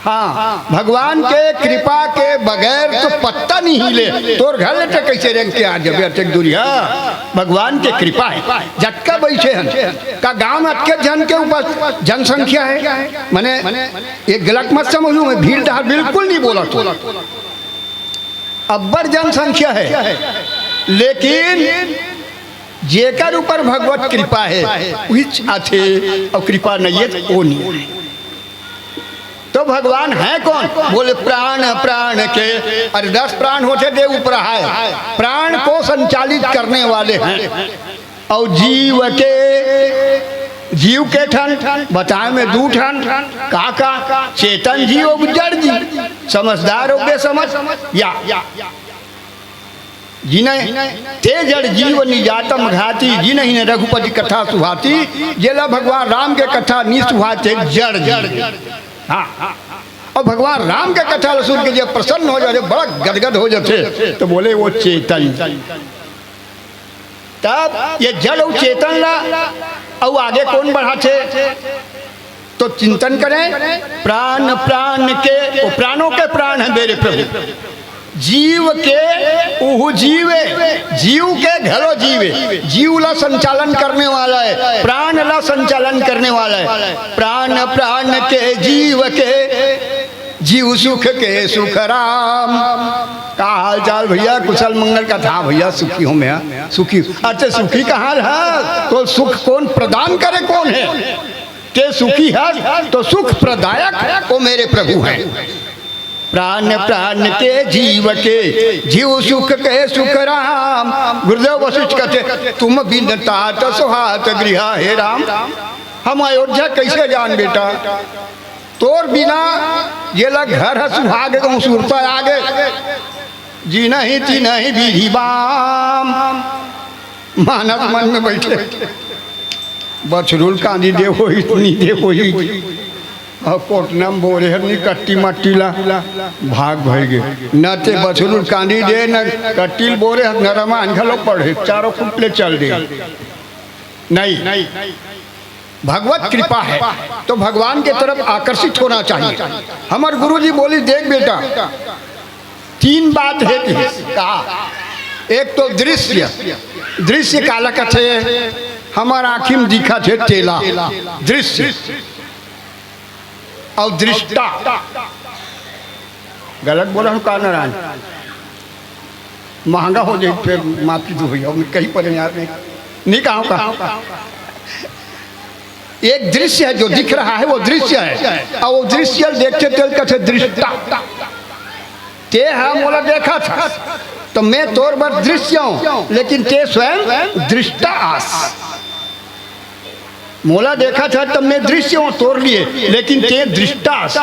हाँ, भगवान के कृपा के बगैर तो पत्ता नहीं हिले। तोर घर ले तो कैसे रेंग के आ जाबे, अतेक दूरिहा? भगवान के कृपा है। जतका बैठे हन, का गांव में अतके झन के ऊपर जनसंख्या है? माने, एक गलत मत समझू, मैं भीड़ डहर बिल्कुल नहीं बोलत हूँ। अब्बड़ जनसंख्या है, लेकिन जेकर ऊपर भगवत कृपा है, उहीच आथे, अउ कृपा नहीं है, तो वो नहीं। तो भगवान है कौन? बोले, "प्राण, प्राण के।" अरे, दस प्राण होथे, दे ऊपर है, प्राण को संचालित करने वाले हैं। अउ जीव के, जीव के ठन बताए में दू ठन, का का? चेतन जीव अउ जड़ जीव, समझदार अउ बेसमझ। या, या। जिनहि ते जड़ जीव निजातम घाती, जिनहि न रघुपति कथा सुहाती। जेला भगवान राम के कथा नी सुहाते, जड़ जीव। हाँ। अउ भगवान राम के कथा ल सुन के जे प्रसन्न हो जाथे, बड़ा गदगद हो जाथे, त बोले वो चेतन। तब ये जड़ अउ चेतन ला अउ आगे कोन बढ़ाथे? तो चिंतन करें, प्राण प्राण के, वो प्राणों के प्राण है मेरे प्रभु, जीव के उहु जीवे, जीव के घलो जीवे, जीव ला संचालन करने वाला है, प्राण ला संचालन करने वाला है। प्राण प्राण के जीव के, जीव सुख के सुख राम। का हाल चाल भैया? कुशल मंगल का था भैया? सुखी हूँ मैं, सुखी। अच्छा, सुखी का हाल है? तो सुख कौन प्रदान करे, कौन है? के सुखी है तो सुख प्रदायक वो मेरे प्रभु हैं। प्राण प्राण के जीव के, जीव सुख के सुख राम। गुरुदेव वशिष्ठ कहते, तुम बिन तात सुहात गृह हे राम। हम अयोध्या कैसे जान बेटा? तोर बिना जेला घर ह सुहागे कहूँ सुरता आगे। जिनहि तिनहि विधि बाम। मानस मन में बैठे, बछरुल कांदी दे होही, नी दे होही। अउ कोटना म बोरे हर नी कट्टी मट्टी ला, भाग भर गे। न ते बछरुल कांदी दे, न कट्टी ल बोरे हर, न रमायन घलो पढ़े, चारों खुट ले चल दे। नहीं, भगवत कृपा है, तो भगवान के तरफ आकर्षित होना चाहिए। हमर गुरु जी बोली, देख बेटा, तीन बात हे कि का, एक तो दृश्य, दृश्य काला कथे, हमर आँखी म दिखत हे तेला, दृश्य, अउ दृष्टा। गलत बोला हूँ का नारायण? महंगा हो जाए, फिर माफी दो भैया, मैं कहीं पर यार नहीं, नहीं कहा का। एक दृश्य है, जो दिख रहा है, वो दृश्य है, अउ वो दृश्य देखथे तेला कथे दृष्टा। ते हा मोला देखत हस, तो मैं तोर बर दृश्य हूँ, लेकिन ते स्वयं दृष्टा आस। मोला देखत हस, तब मैं दृश्य हूँ तोर लिए, लेकिन ते दृष्टा आस।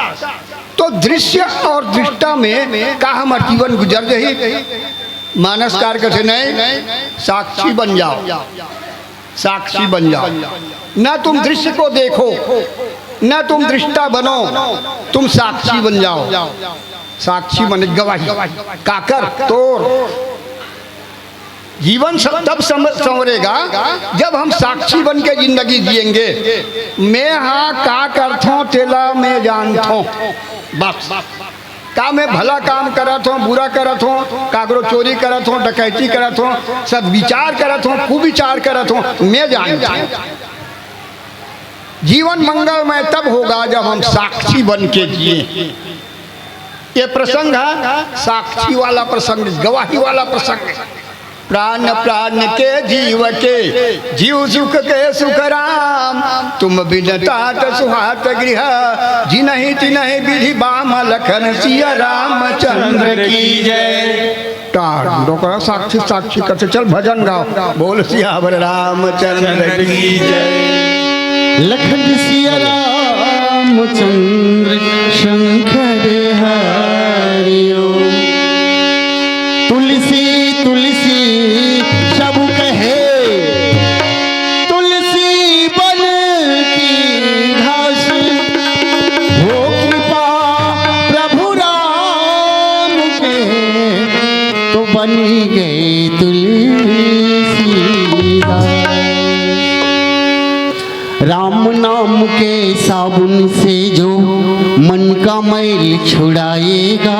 तो दृश्य अउ दृष्टा में का हमर जीवन गुजर जाही? मानसकार कथे नहीं, साक्षी बन जाओ। साक्षी बन जाओ। न तुम दृश्य को देखो, न तुम दृष्टा बनो, तुम साक्षी बन जाओ। साक्षी माने गवाही। काकर? तोर। जीवन स-, तब सम-, संवरेगा, जब हम साक्षी बन के जिंदगी जिएंगे। मैं हा का करथों, तेला मैं जानथों। बस। का मैं भला काम करत हों, बुरा करत हों, काकरो चोरी करत हों, डकैती करत हों, सद्विचार करत हों, कुविचार करत हों, मैं जानथों। जीवन मंगलमय तब होगा, जब हम साक्षी बन के जिए। ये प्रसंग है साक्षी वाला प्रसंग, गवाही वाला प्रसंग है। प्राण प्राण के जीव के, जीव सुख के सुख राम। तुम बिन तात सुहात गृह, जिनहि तिनहि विधि बाम। लखन सिया रामचंद्र की जय। टार डोकरा साक्षी साक्षी करथे, चल भजन गाओ, बोल सियावर रामचंद्र की जय। लखन सिया रामचंद्र शंकर हरि ओम। तुलसी तुलसी सब कहे, तुलसी बन की घास। हो कृपा प्रभु राम के, तो बन गए तुलसीदास। राम नाम के साबुन से जो मन का मैल छुड़ाएगा,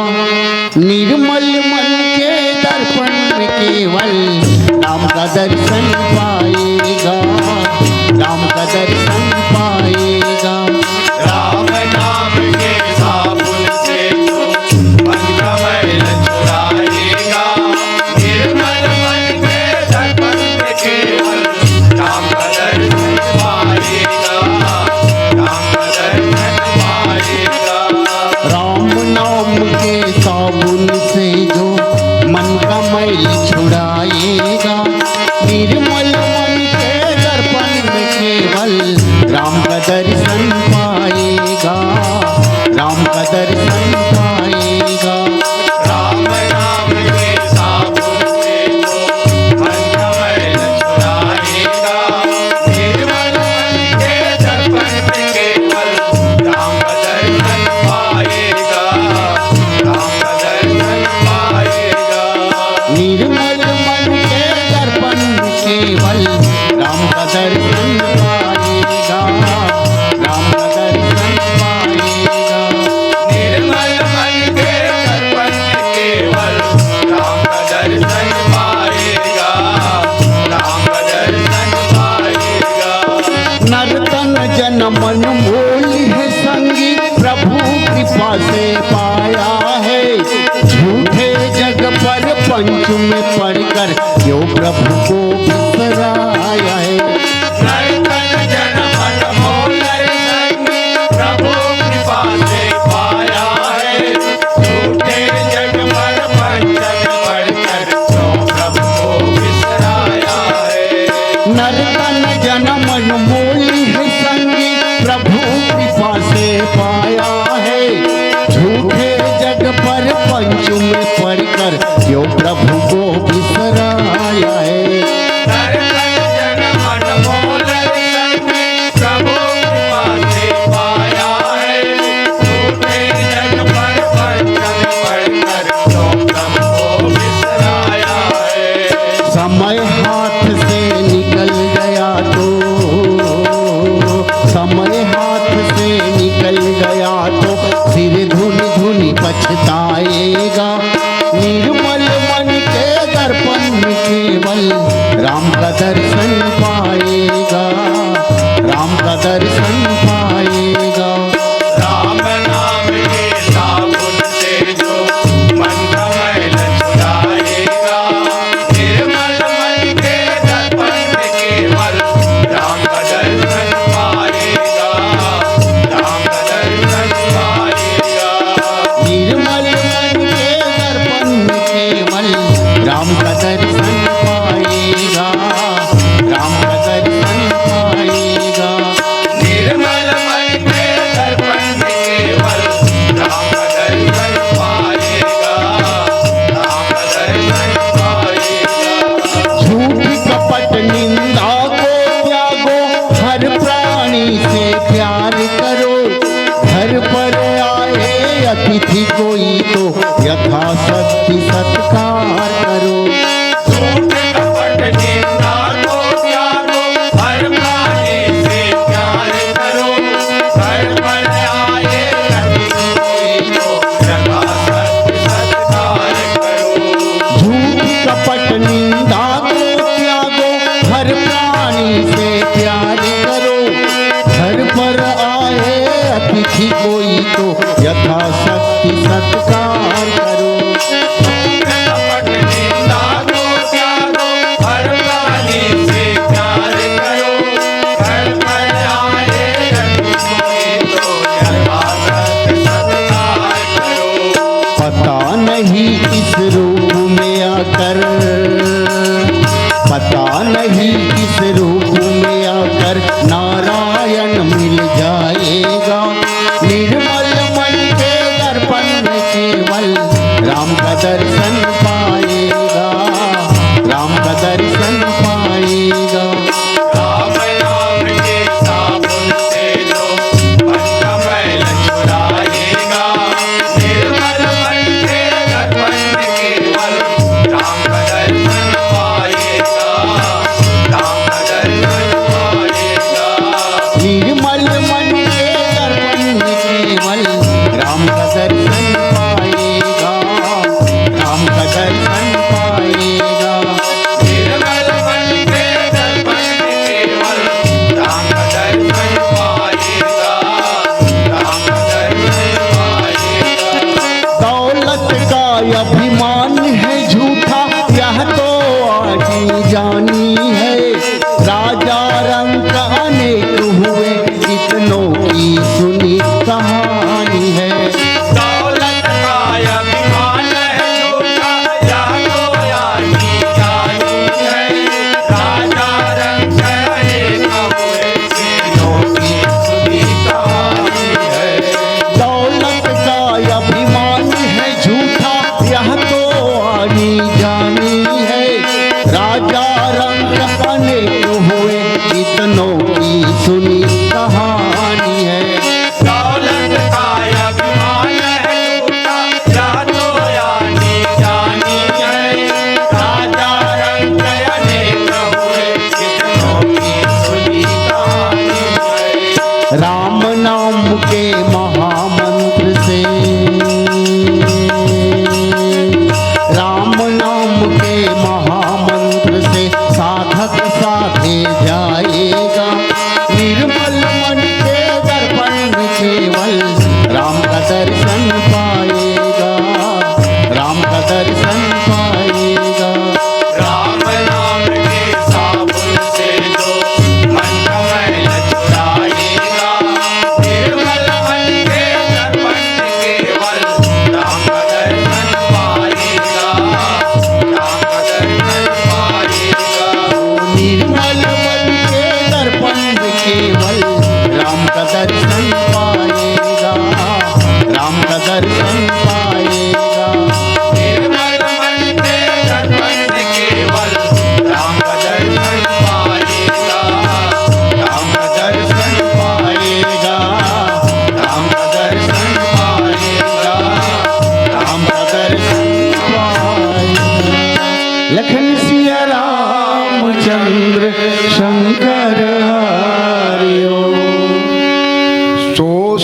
निर्मल मन के दर्पण में केवल राम का दर्शन पाएगा, राम का दर्शन पाएगा। राम नाम के साबुन से जो मन का मैल छुड़ाएगा, निर्मल मन के दर्पण में केवल राम का दर्शन पाएगा, राम का दर्शन पाएगा। राम नाम के साबुन से जो मन का मैल छुड़ाएगा, निर्मल मन के दर्पण में केवल राम का दर्शन पाएगा, राम का दर्शन पाएगा। राम नाम के साबुन से मन मोल है संगी, प्रभु कृपा से पाया है। झूठे जग पर पंच में पड़कर, क्यों प्रभु को बिसराया है। नर तन जन मन मोल है संगी, प्रभु कृपा से पाया है। झूठे जग पर पंच में पड़कर, क्यों प्रभु को बिसराया है। नर तन जन मन मोल है संगी, प्रभु कृपा से पाया है। झूठे जग पर पंच में पड़कर, क्यों प्रभु को बिसराया है। नर तन जन मन मोल है संगी, प्रभु कृपा से पाया है। झूठे जग पर पंच में पड़कर, क्यों प्रभु को बिसराया है। समय हाथ से निकल गया तो, समय हाथ से निकल गया तो, सिर धुन धुन पछताएगा। निर्मल मन के दर्पण में केवल राम का दर्शन पाएगा, राम का दर्शन पाएगा। राम नाम के साबुन से जो मन का मैल छुड़ाएगा, निर्मल मन के दर्पण में केवल राम का दर्शन पाएगा, राम का दर्शन पाएगा। निर्मल मन के दर्पण में केवल राम का दर्शन पाएगा, राम का दर्शन पाएगा। निर्मल मन के दर्पण में केवल राम का दर्शन पाएगा, राम का दर्शन पाएगा। झूठ कपट निंदा को त्यागो, हर प्राणी से प्यार करो। घर पर आए अतिथि कोई तो, यथाशक्ति सत्कार करो। झूठ कपट निंदा को त्यागो, हर प्राणी से प्यार करो। घर पर आए अतिथि कोई तो, यथाशक्ति सत्कार करो। झूठ कपट निंदा को त्यागो, हर प्राणी से प्यार करो। घर पर आए अतिथि कोई तो, यथाशक्ति सत्कार करो। झूठ कपट निंदा को त्यागो, हर प्राणी से प्यार करो। घर पर आए अतिथि कोई तो, यथाशक्ति सत्कार करो। पता नहीं किस रूप में आकर, पता नहीं किस रूप में आकर नारायण मिल जाएगा। निर्मल मन के दर्पण में केवल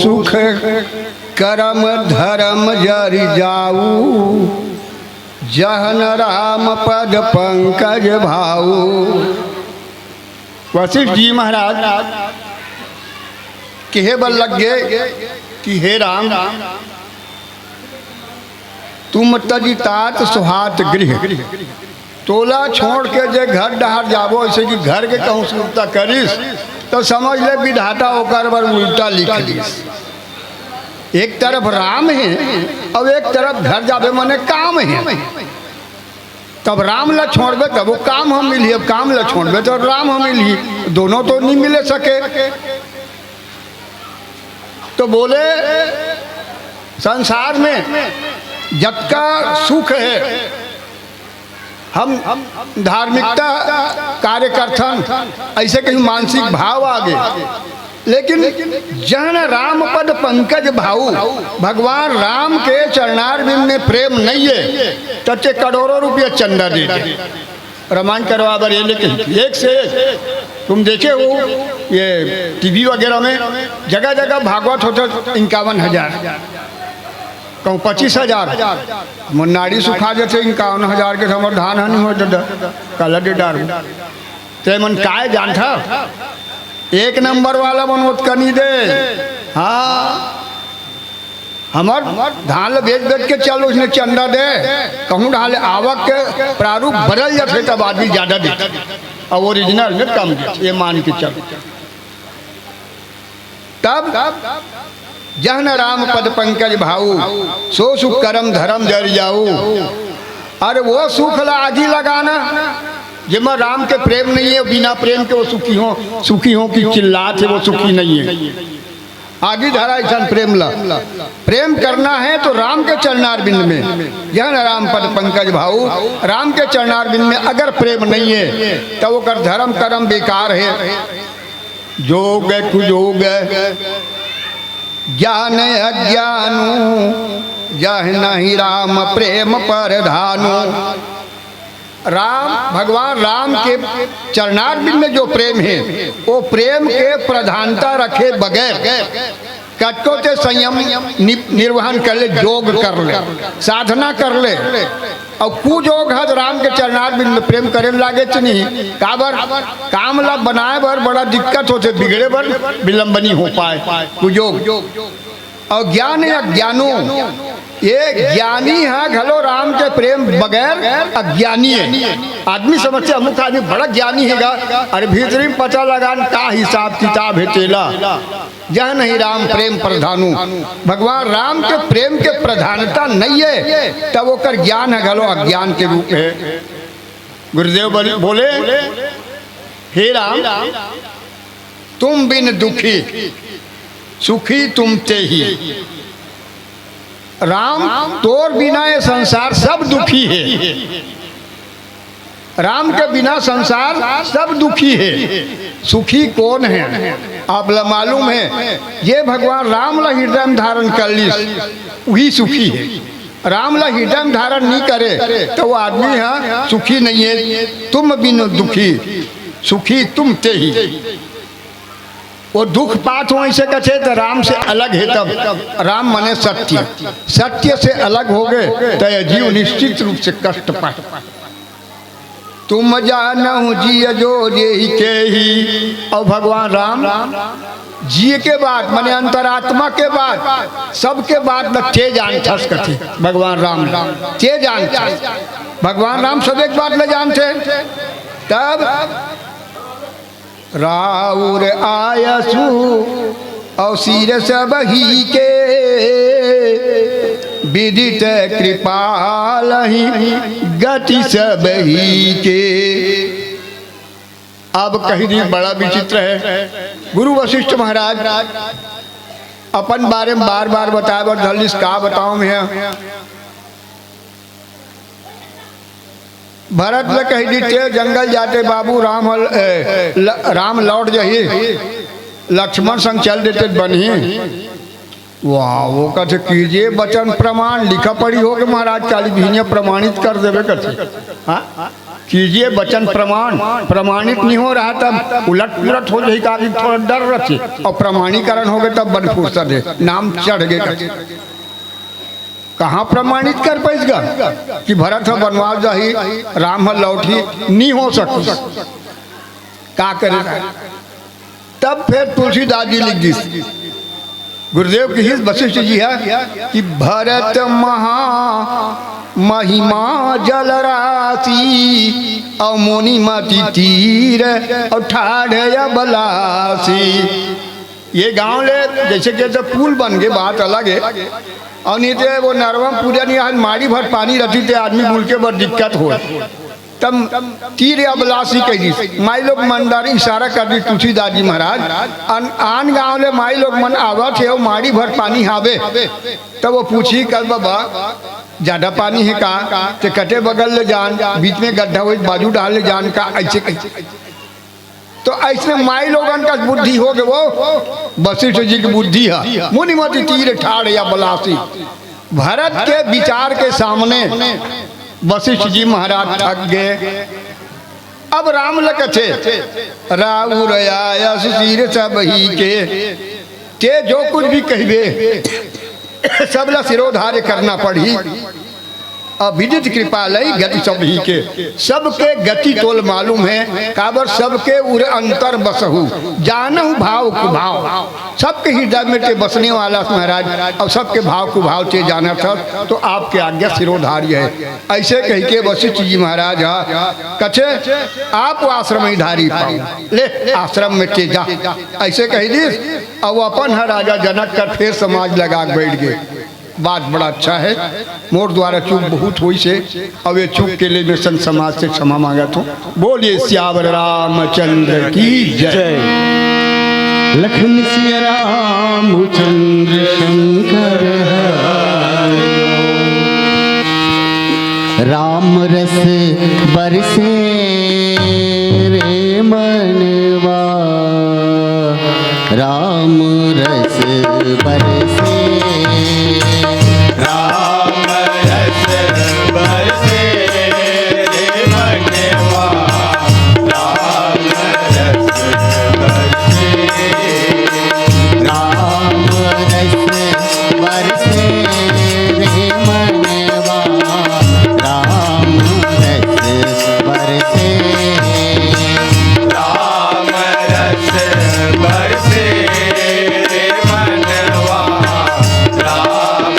सुख करम धरम जरि जाऊ, जहन राम पद पंकज भाऊ। वशिष्ठ जी महाराज कहे बर लग गे कि हे राम, तुम तजि तात सुहात गृह, तोला छोड़ के जे घर डहर जाबो, अइसे कि घर के कहूँ सुरता करिस, त समझ ले विधाता ओकर बर उल्टा लिख दिस। एक तरफ राम हे अउ एक तरफ घर जाबे मने काम हे। तब राम ला छोड़बे तब वो काम ह मिलही, अब काम ला छोड़बे तो राम ह मिलही, दोनों तो नहीं मिले सके। तो बोले संसार में जतका सुख हे, हम धार्मिकता कार्य करथन, अइसे कहीं मानसिक भाव आ गे, लेकिन जहन राम पद पंकज भाऊ, भगवान राम के चरणार बिंद में प्रेम नहीं हे, तब ते करोड़ों रुपया चंदा दे दे। रामायण करवा बर ये लेके एक से एक तुम देखे हो, ये टीवी वगैरह में जगह जगह भागवत होथे इक्यावन हजार, कहूँ पच्चीस हजार। मोर नाड़ी सुखा जथे इक्यावन हजार के, तो हमर धान हनी हो दे, काला दे डार। ते मन काय जानथा, एक नंबर वाला मन ओतका नहीं दे। हाँ, हमर धान ल बेच बेच के चल, उसने चंदा दे, कहूँ ढाले आवक के प्रारूप बदल जाथे, तब आदमी ज्यादा देथे। अब ओरिजिनल में कम देथे, ये मान के चल। तब जहन राम पद पंकज भाऊ, सो सुख करम धरम जरि जाऊ। अरे वो सुख ला आगी लगाना, जेमा राम के प्रेम नहीं हे, बिना प्रेम के वो सुखी हो, सुखी हो कि चिल्लात हे, वो सुखी नहीं हे। आगी धरा अइसन प्रेम ला। प्रेम करना हे तो राम के चरणार बिंद में। जहन राम पद पंकज भाऊ, राम के चरणार बिंद में अगर प्रेम नहीं हे, त ओकर धरम करम बेकार हे। जोग कुजोग ज्ञान अज्ञानू, जहन ही राम प्रेम परधानू। राम, भगवान राम के चरणार बिंद में जो प्रेम हे, वो प्रेम के प्रधानता रखे बगैर कतको ते संयम नि-, निर्वहन कर ले, जोग कर ले, साधना कर ले। अउ कुजोग ह राम के चरणार बिंद में प्रेम करे लागे च नहीं। काबर? काम ला बनाए बर बड़ा दिक्कत होथे, बिगड़े बर विलंबनी हो पाए, कुजोग। अउ ज्ञान अज्ञानू, ये ज्ञानी ह घलो राम के प्रेम बगैर अज्ञानी हे। आदमी समझथे अमुक आदमी बड़ा ज्ञानी हे गा, अरे भीतरी में पता लगान का हिसाब किताब हे तेला। जहन ही राम प्रेम प्रधानू, भगवान राम के प्रेम के प्रधानता नहीं हे, तब ओकर ज्ञान ह घलो अज्ञान के रूप हे। गुरुदेव बोले, बोले, हे राम, तुम बिन दुखी सुखी तुम ते ही। राम, तोर बिना ये संसार सब दुखी हे। राम के बिना संसार सब दुखी हे। सुखी कोन हे? आप ला मालूम हे, जे भगवान राम ला हृदय में धारण कर लिस, वही सुखी हे। राम ला हृदय में धारण नहीं करे, त वो आदमी ह सुखी नहीं हे। तुम बिन दुखी सुखी तुम ते ही। वो दुख पात हो, अइसे कथे, त राम से अलग हे। तब राम मने सत्य, सत्य से अलग हो गे, त ये जीव निश्चित रूप से कष्ट पाए। तुम जानहु जिय जो जेहि केहि। अउ भगवान राम जिय के बात, मने अंतरात्मा के बात, सबके बात ल ते जानथस कथे भगवान राम ल, ते जानथस। भगवान राम सब एक बात ल जानथे। तब राउर आयसु अउ सिर सबही के, विदित कृपालहि गति सबही के। अब कहि दी, बड़ा विचित्र हे। गुरु वशिष्ठ महाराज अपन बारे में बार बार बताए बर धर लिस, का बताऊं मैं? भरत ल कहि दिस, जंगल जाते बाबू, राम हल-, ए, ल-, राम लौट जाही, लक्ष्मण संग चल देते त बनही। वाह, वो कथे, "कीजिए वचन प्रमाण।" लिखा पढ़ी हो के महाराज काली बिहनिया प्रमाणित कर देबे कथे। हाँ? "कीजिए वचन प्रमाण।" प्रमाणित नहीं हो रहा तब उलट पुलट हो जाही, काली थोड़ा डर रखे, और प्रमाणीकरण हो गए तब बन फुर्सत है, नाम चढ़ गए कथे। कहाँ प्रमाणित कर पाइस गा कि भरत ह बनवास जाही, राम ह लौटही? नहीं हो सकती। का करे? तब फिर तुलसीदास जी लिख दिस, गुरुदेव कहिस वशिष्ठ जी ह कि भरत महा महिमा जल राशि, और मुनि मति तीर, और ठाढ़ अबलासी। ये गांव ले जैसे के तो पुल बन गए, बात अलग है। और नहीं तो वो नरवा पूजा नहीं, आज माड़ी भर पानी रहती थे, आदमी बुलके बर दिक्कत हो। तब तीर अबलासी कह दी, माई लोग मंदारी इशारा कर दी तुलसीदास जी महाराज। अन-, आन गांव ले माई लोग मन आवत है, वो माड़ी भर पानी हावे। तब वो पूछी, "कल बाबा, ज्यादा पानी है का?" ते कटे बगल ले जान, बीच में गड्ढा हुई, बाजू डाल ले जान का, ऐसे कही। तो ऐसने माई लोगन का बुद्धि हो गए, वो वशिष्ठ जी की बुद्धि है। मुनि मति तीर ठाढ़ अबलासी। भरत के विचार के सामने वशिष्ठ जी महाराज थक गए। अब राम ल कथे, "राउर आयस सिर सब ही के।" ते जो कुछ भी कहबे, सब ला सिरोधार्य करना पड़ही। अविदित कृपा लई गति सब ही के। सबके गति तोल मालूम है, काबर सबके उर अंतर बसहु, जानहु भाव कुभाव। सबके हृदय में ते बसने वाला महाराज, और सबके भाव कुभाव ते जानत हस, तो आपके आज्ञा सिरोधार्य है। ऐसे कह के वशिष्ठ जी महाराज हा कथे, "आप आश्रम ही धारी पाओ, ले आश्रम में ते जा।" ऐसे कह दिस, और अपन हर राजा जनक कर फिर समाज लगा के बैठ गए। बात बड़ा अच्छा है, मोर द्वारा चूक बहुत हुई से, अब ये चूक के लिए मैं संत समाज से क्षमा मांगत हूँ। बोलिए सियावर रामचंद्र की जय। जय। लखन सिया रामचंद्र शंकर हरि। राम रस बरसे रे मनवा, राम रस बरसे। राम रस बरसे रे मनवा, राम रस बरसे। राम रस बरसे रे मनवा, राम रस बरसे। राम रस बरसे रे मनवा, राम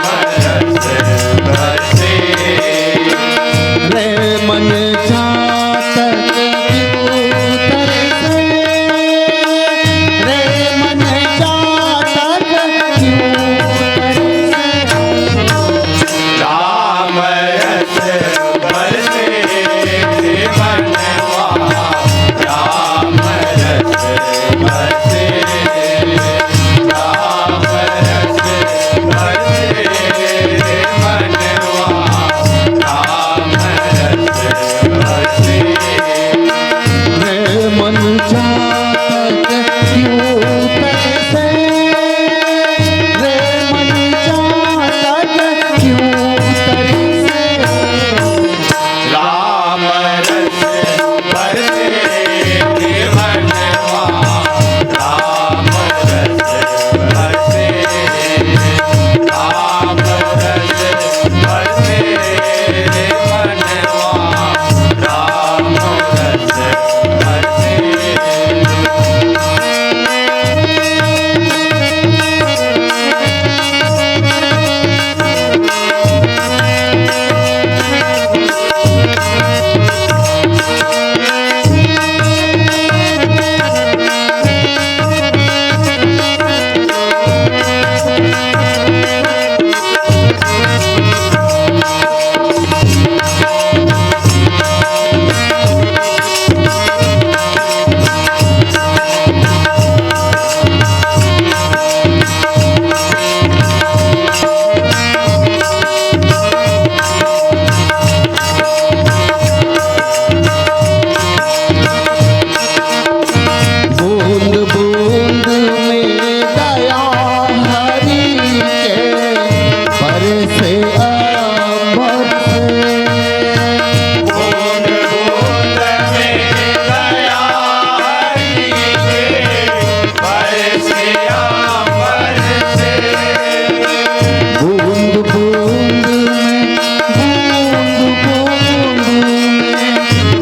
बूंद बूंद में, बूंद बूंद में,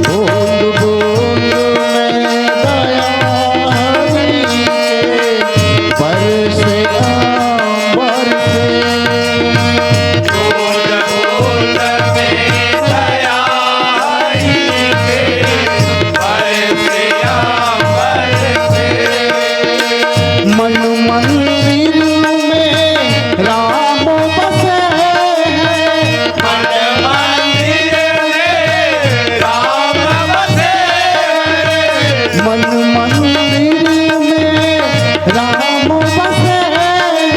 बूंद बूंद में दया हरि के बरसे अंबर से। बूंद बूंद में दया हरि के बरसे अंबर से। मन मंदिर में राम बसे हैं। मन मंदिर में राम बसे हैं। मन मंदिर में राम बसे हैं।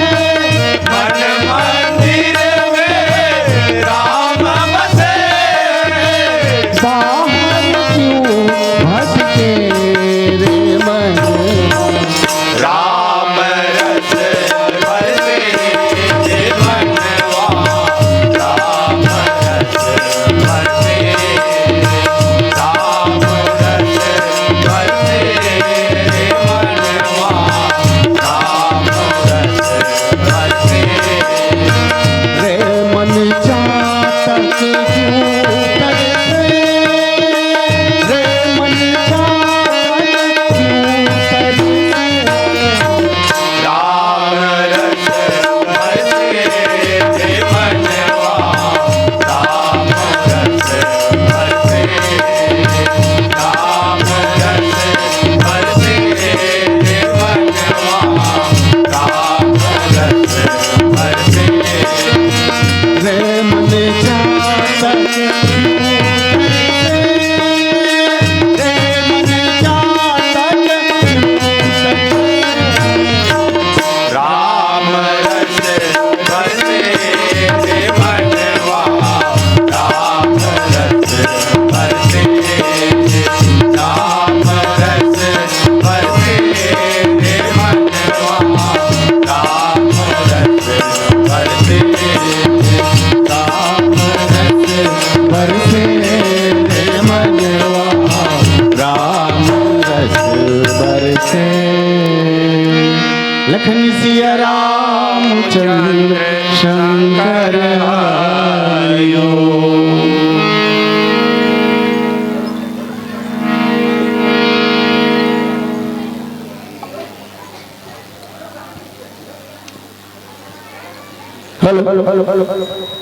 मन मंदिर में राम बसे हैं। बाहर क्यों भटके रे मन? राम रस बरसे रे मनवा, राम रस बरसे, राम रस बरसे रे मनवा, राम रस बरसे। रे मन चातक क्यों तरसे, रे मन चातक क्यों तरसे। राम रस बरसे रे मनवा, राम रस बरसे, राम रस बरसे रे मनवा, राम रस बरसे। रे मन चातक क्यों तरसे, रे मन चातक क्यों तरसे। राम रस बरसे रे मनवा, राम रस बरसे, राम रस बरसे रे मनवा, राम रस बरसे, राम रस बरसे रे मनवा, राम रस बरसे। लखन सिया रामचंद्र शंकर आयो। Hello, hello, hello, hello, hello.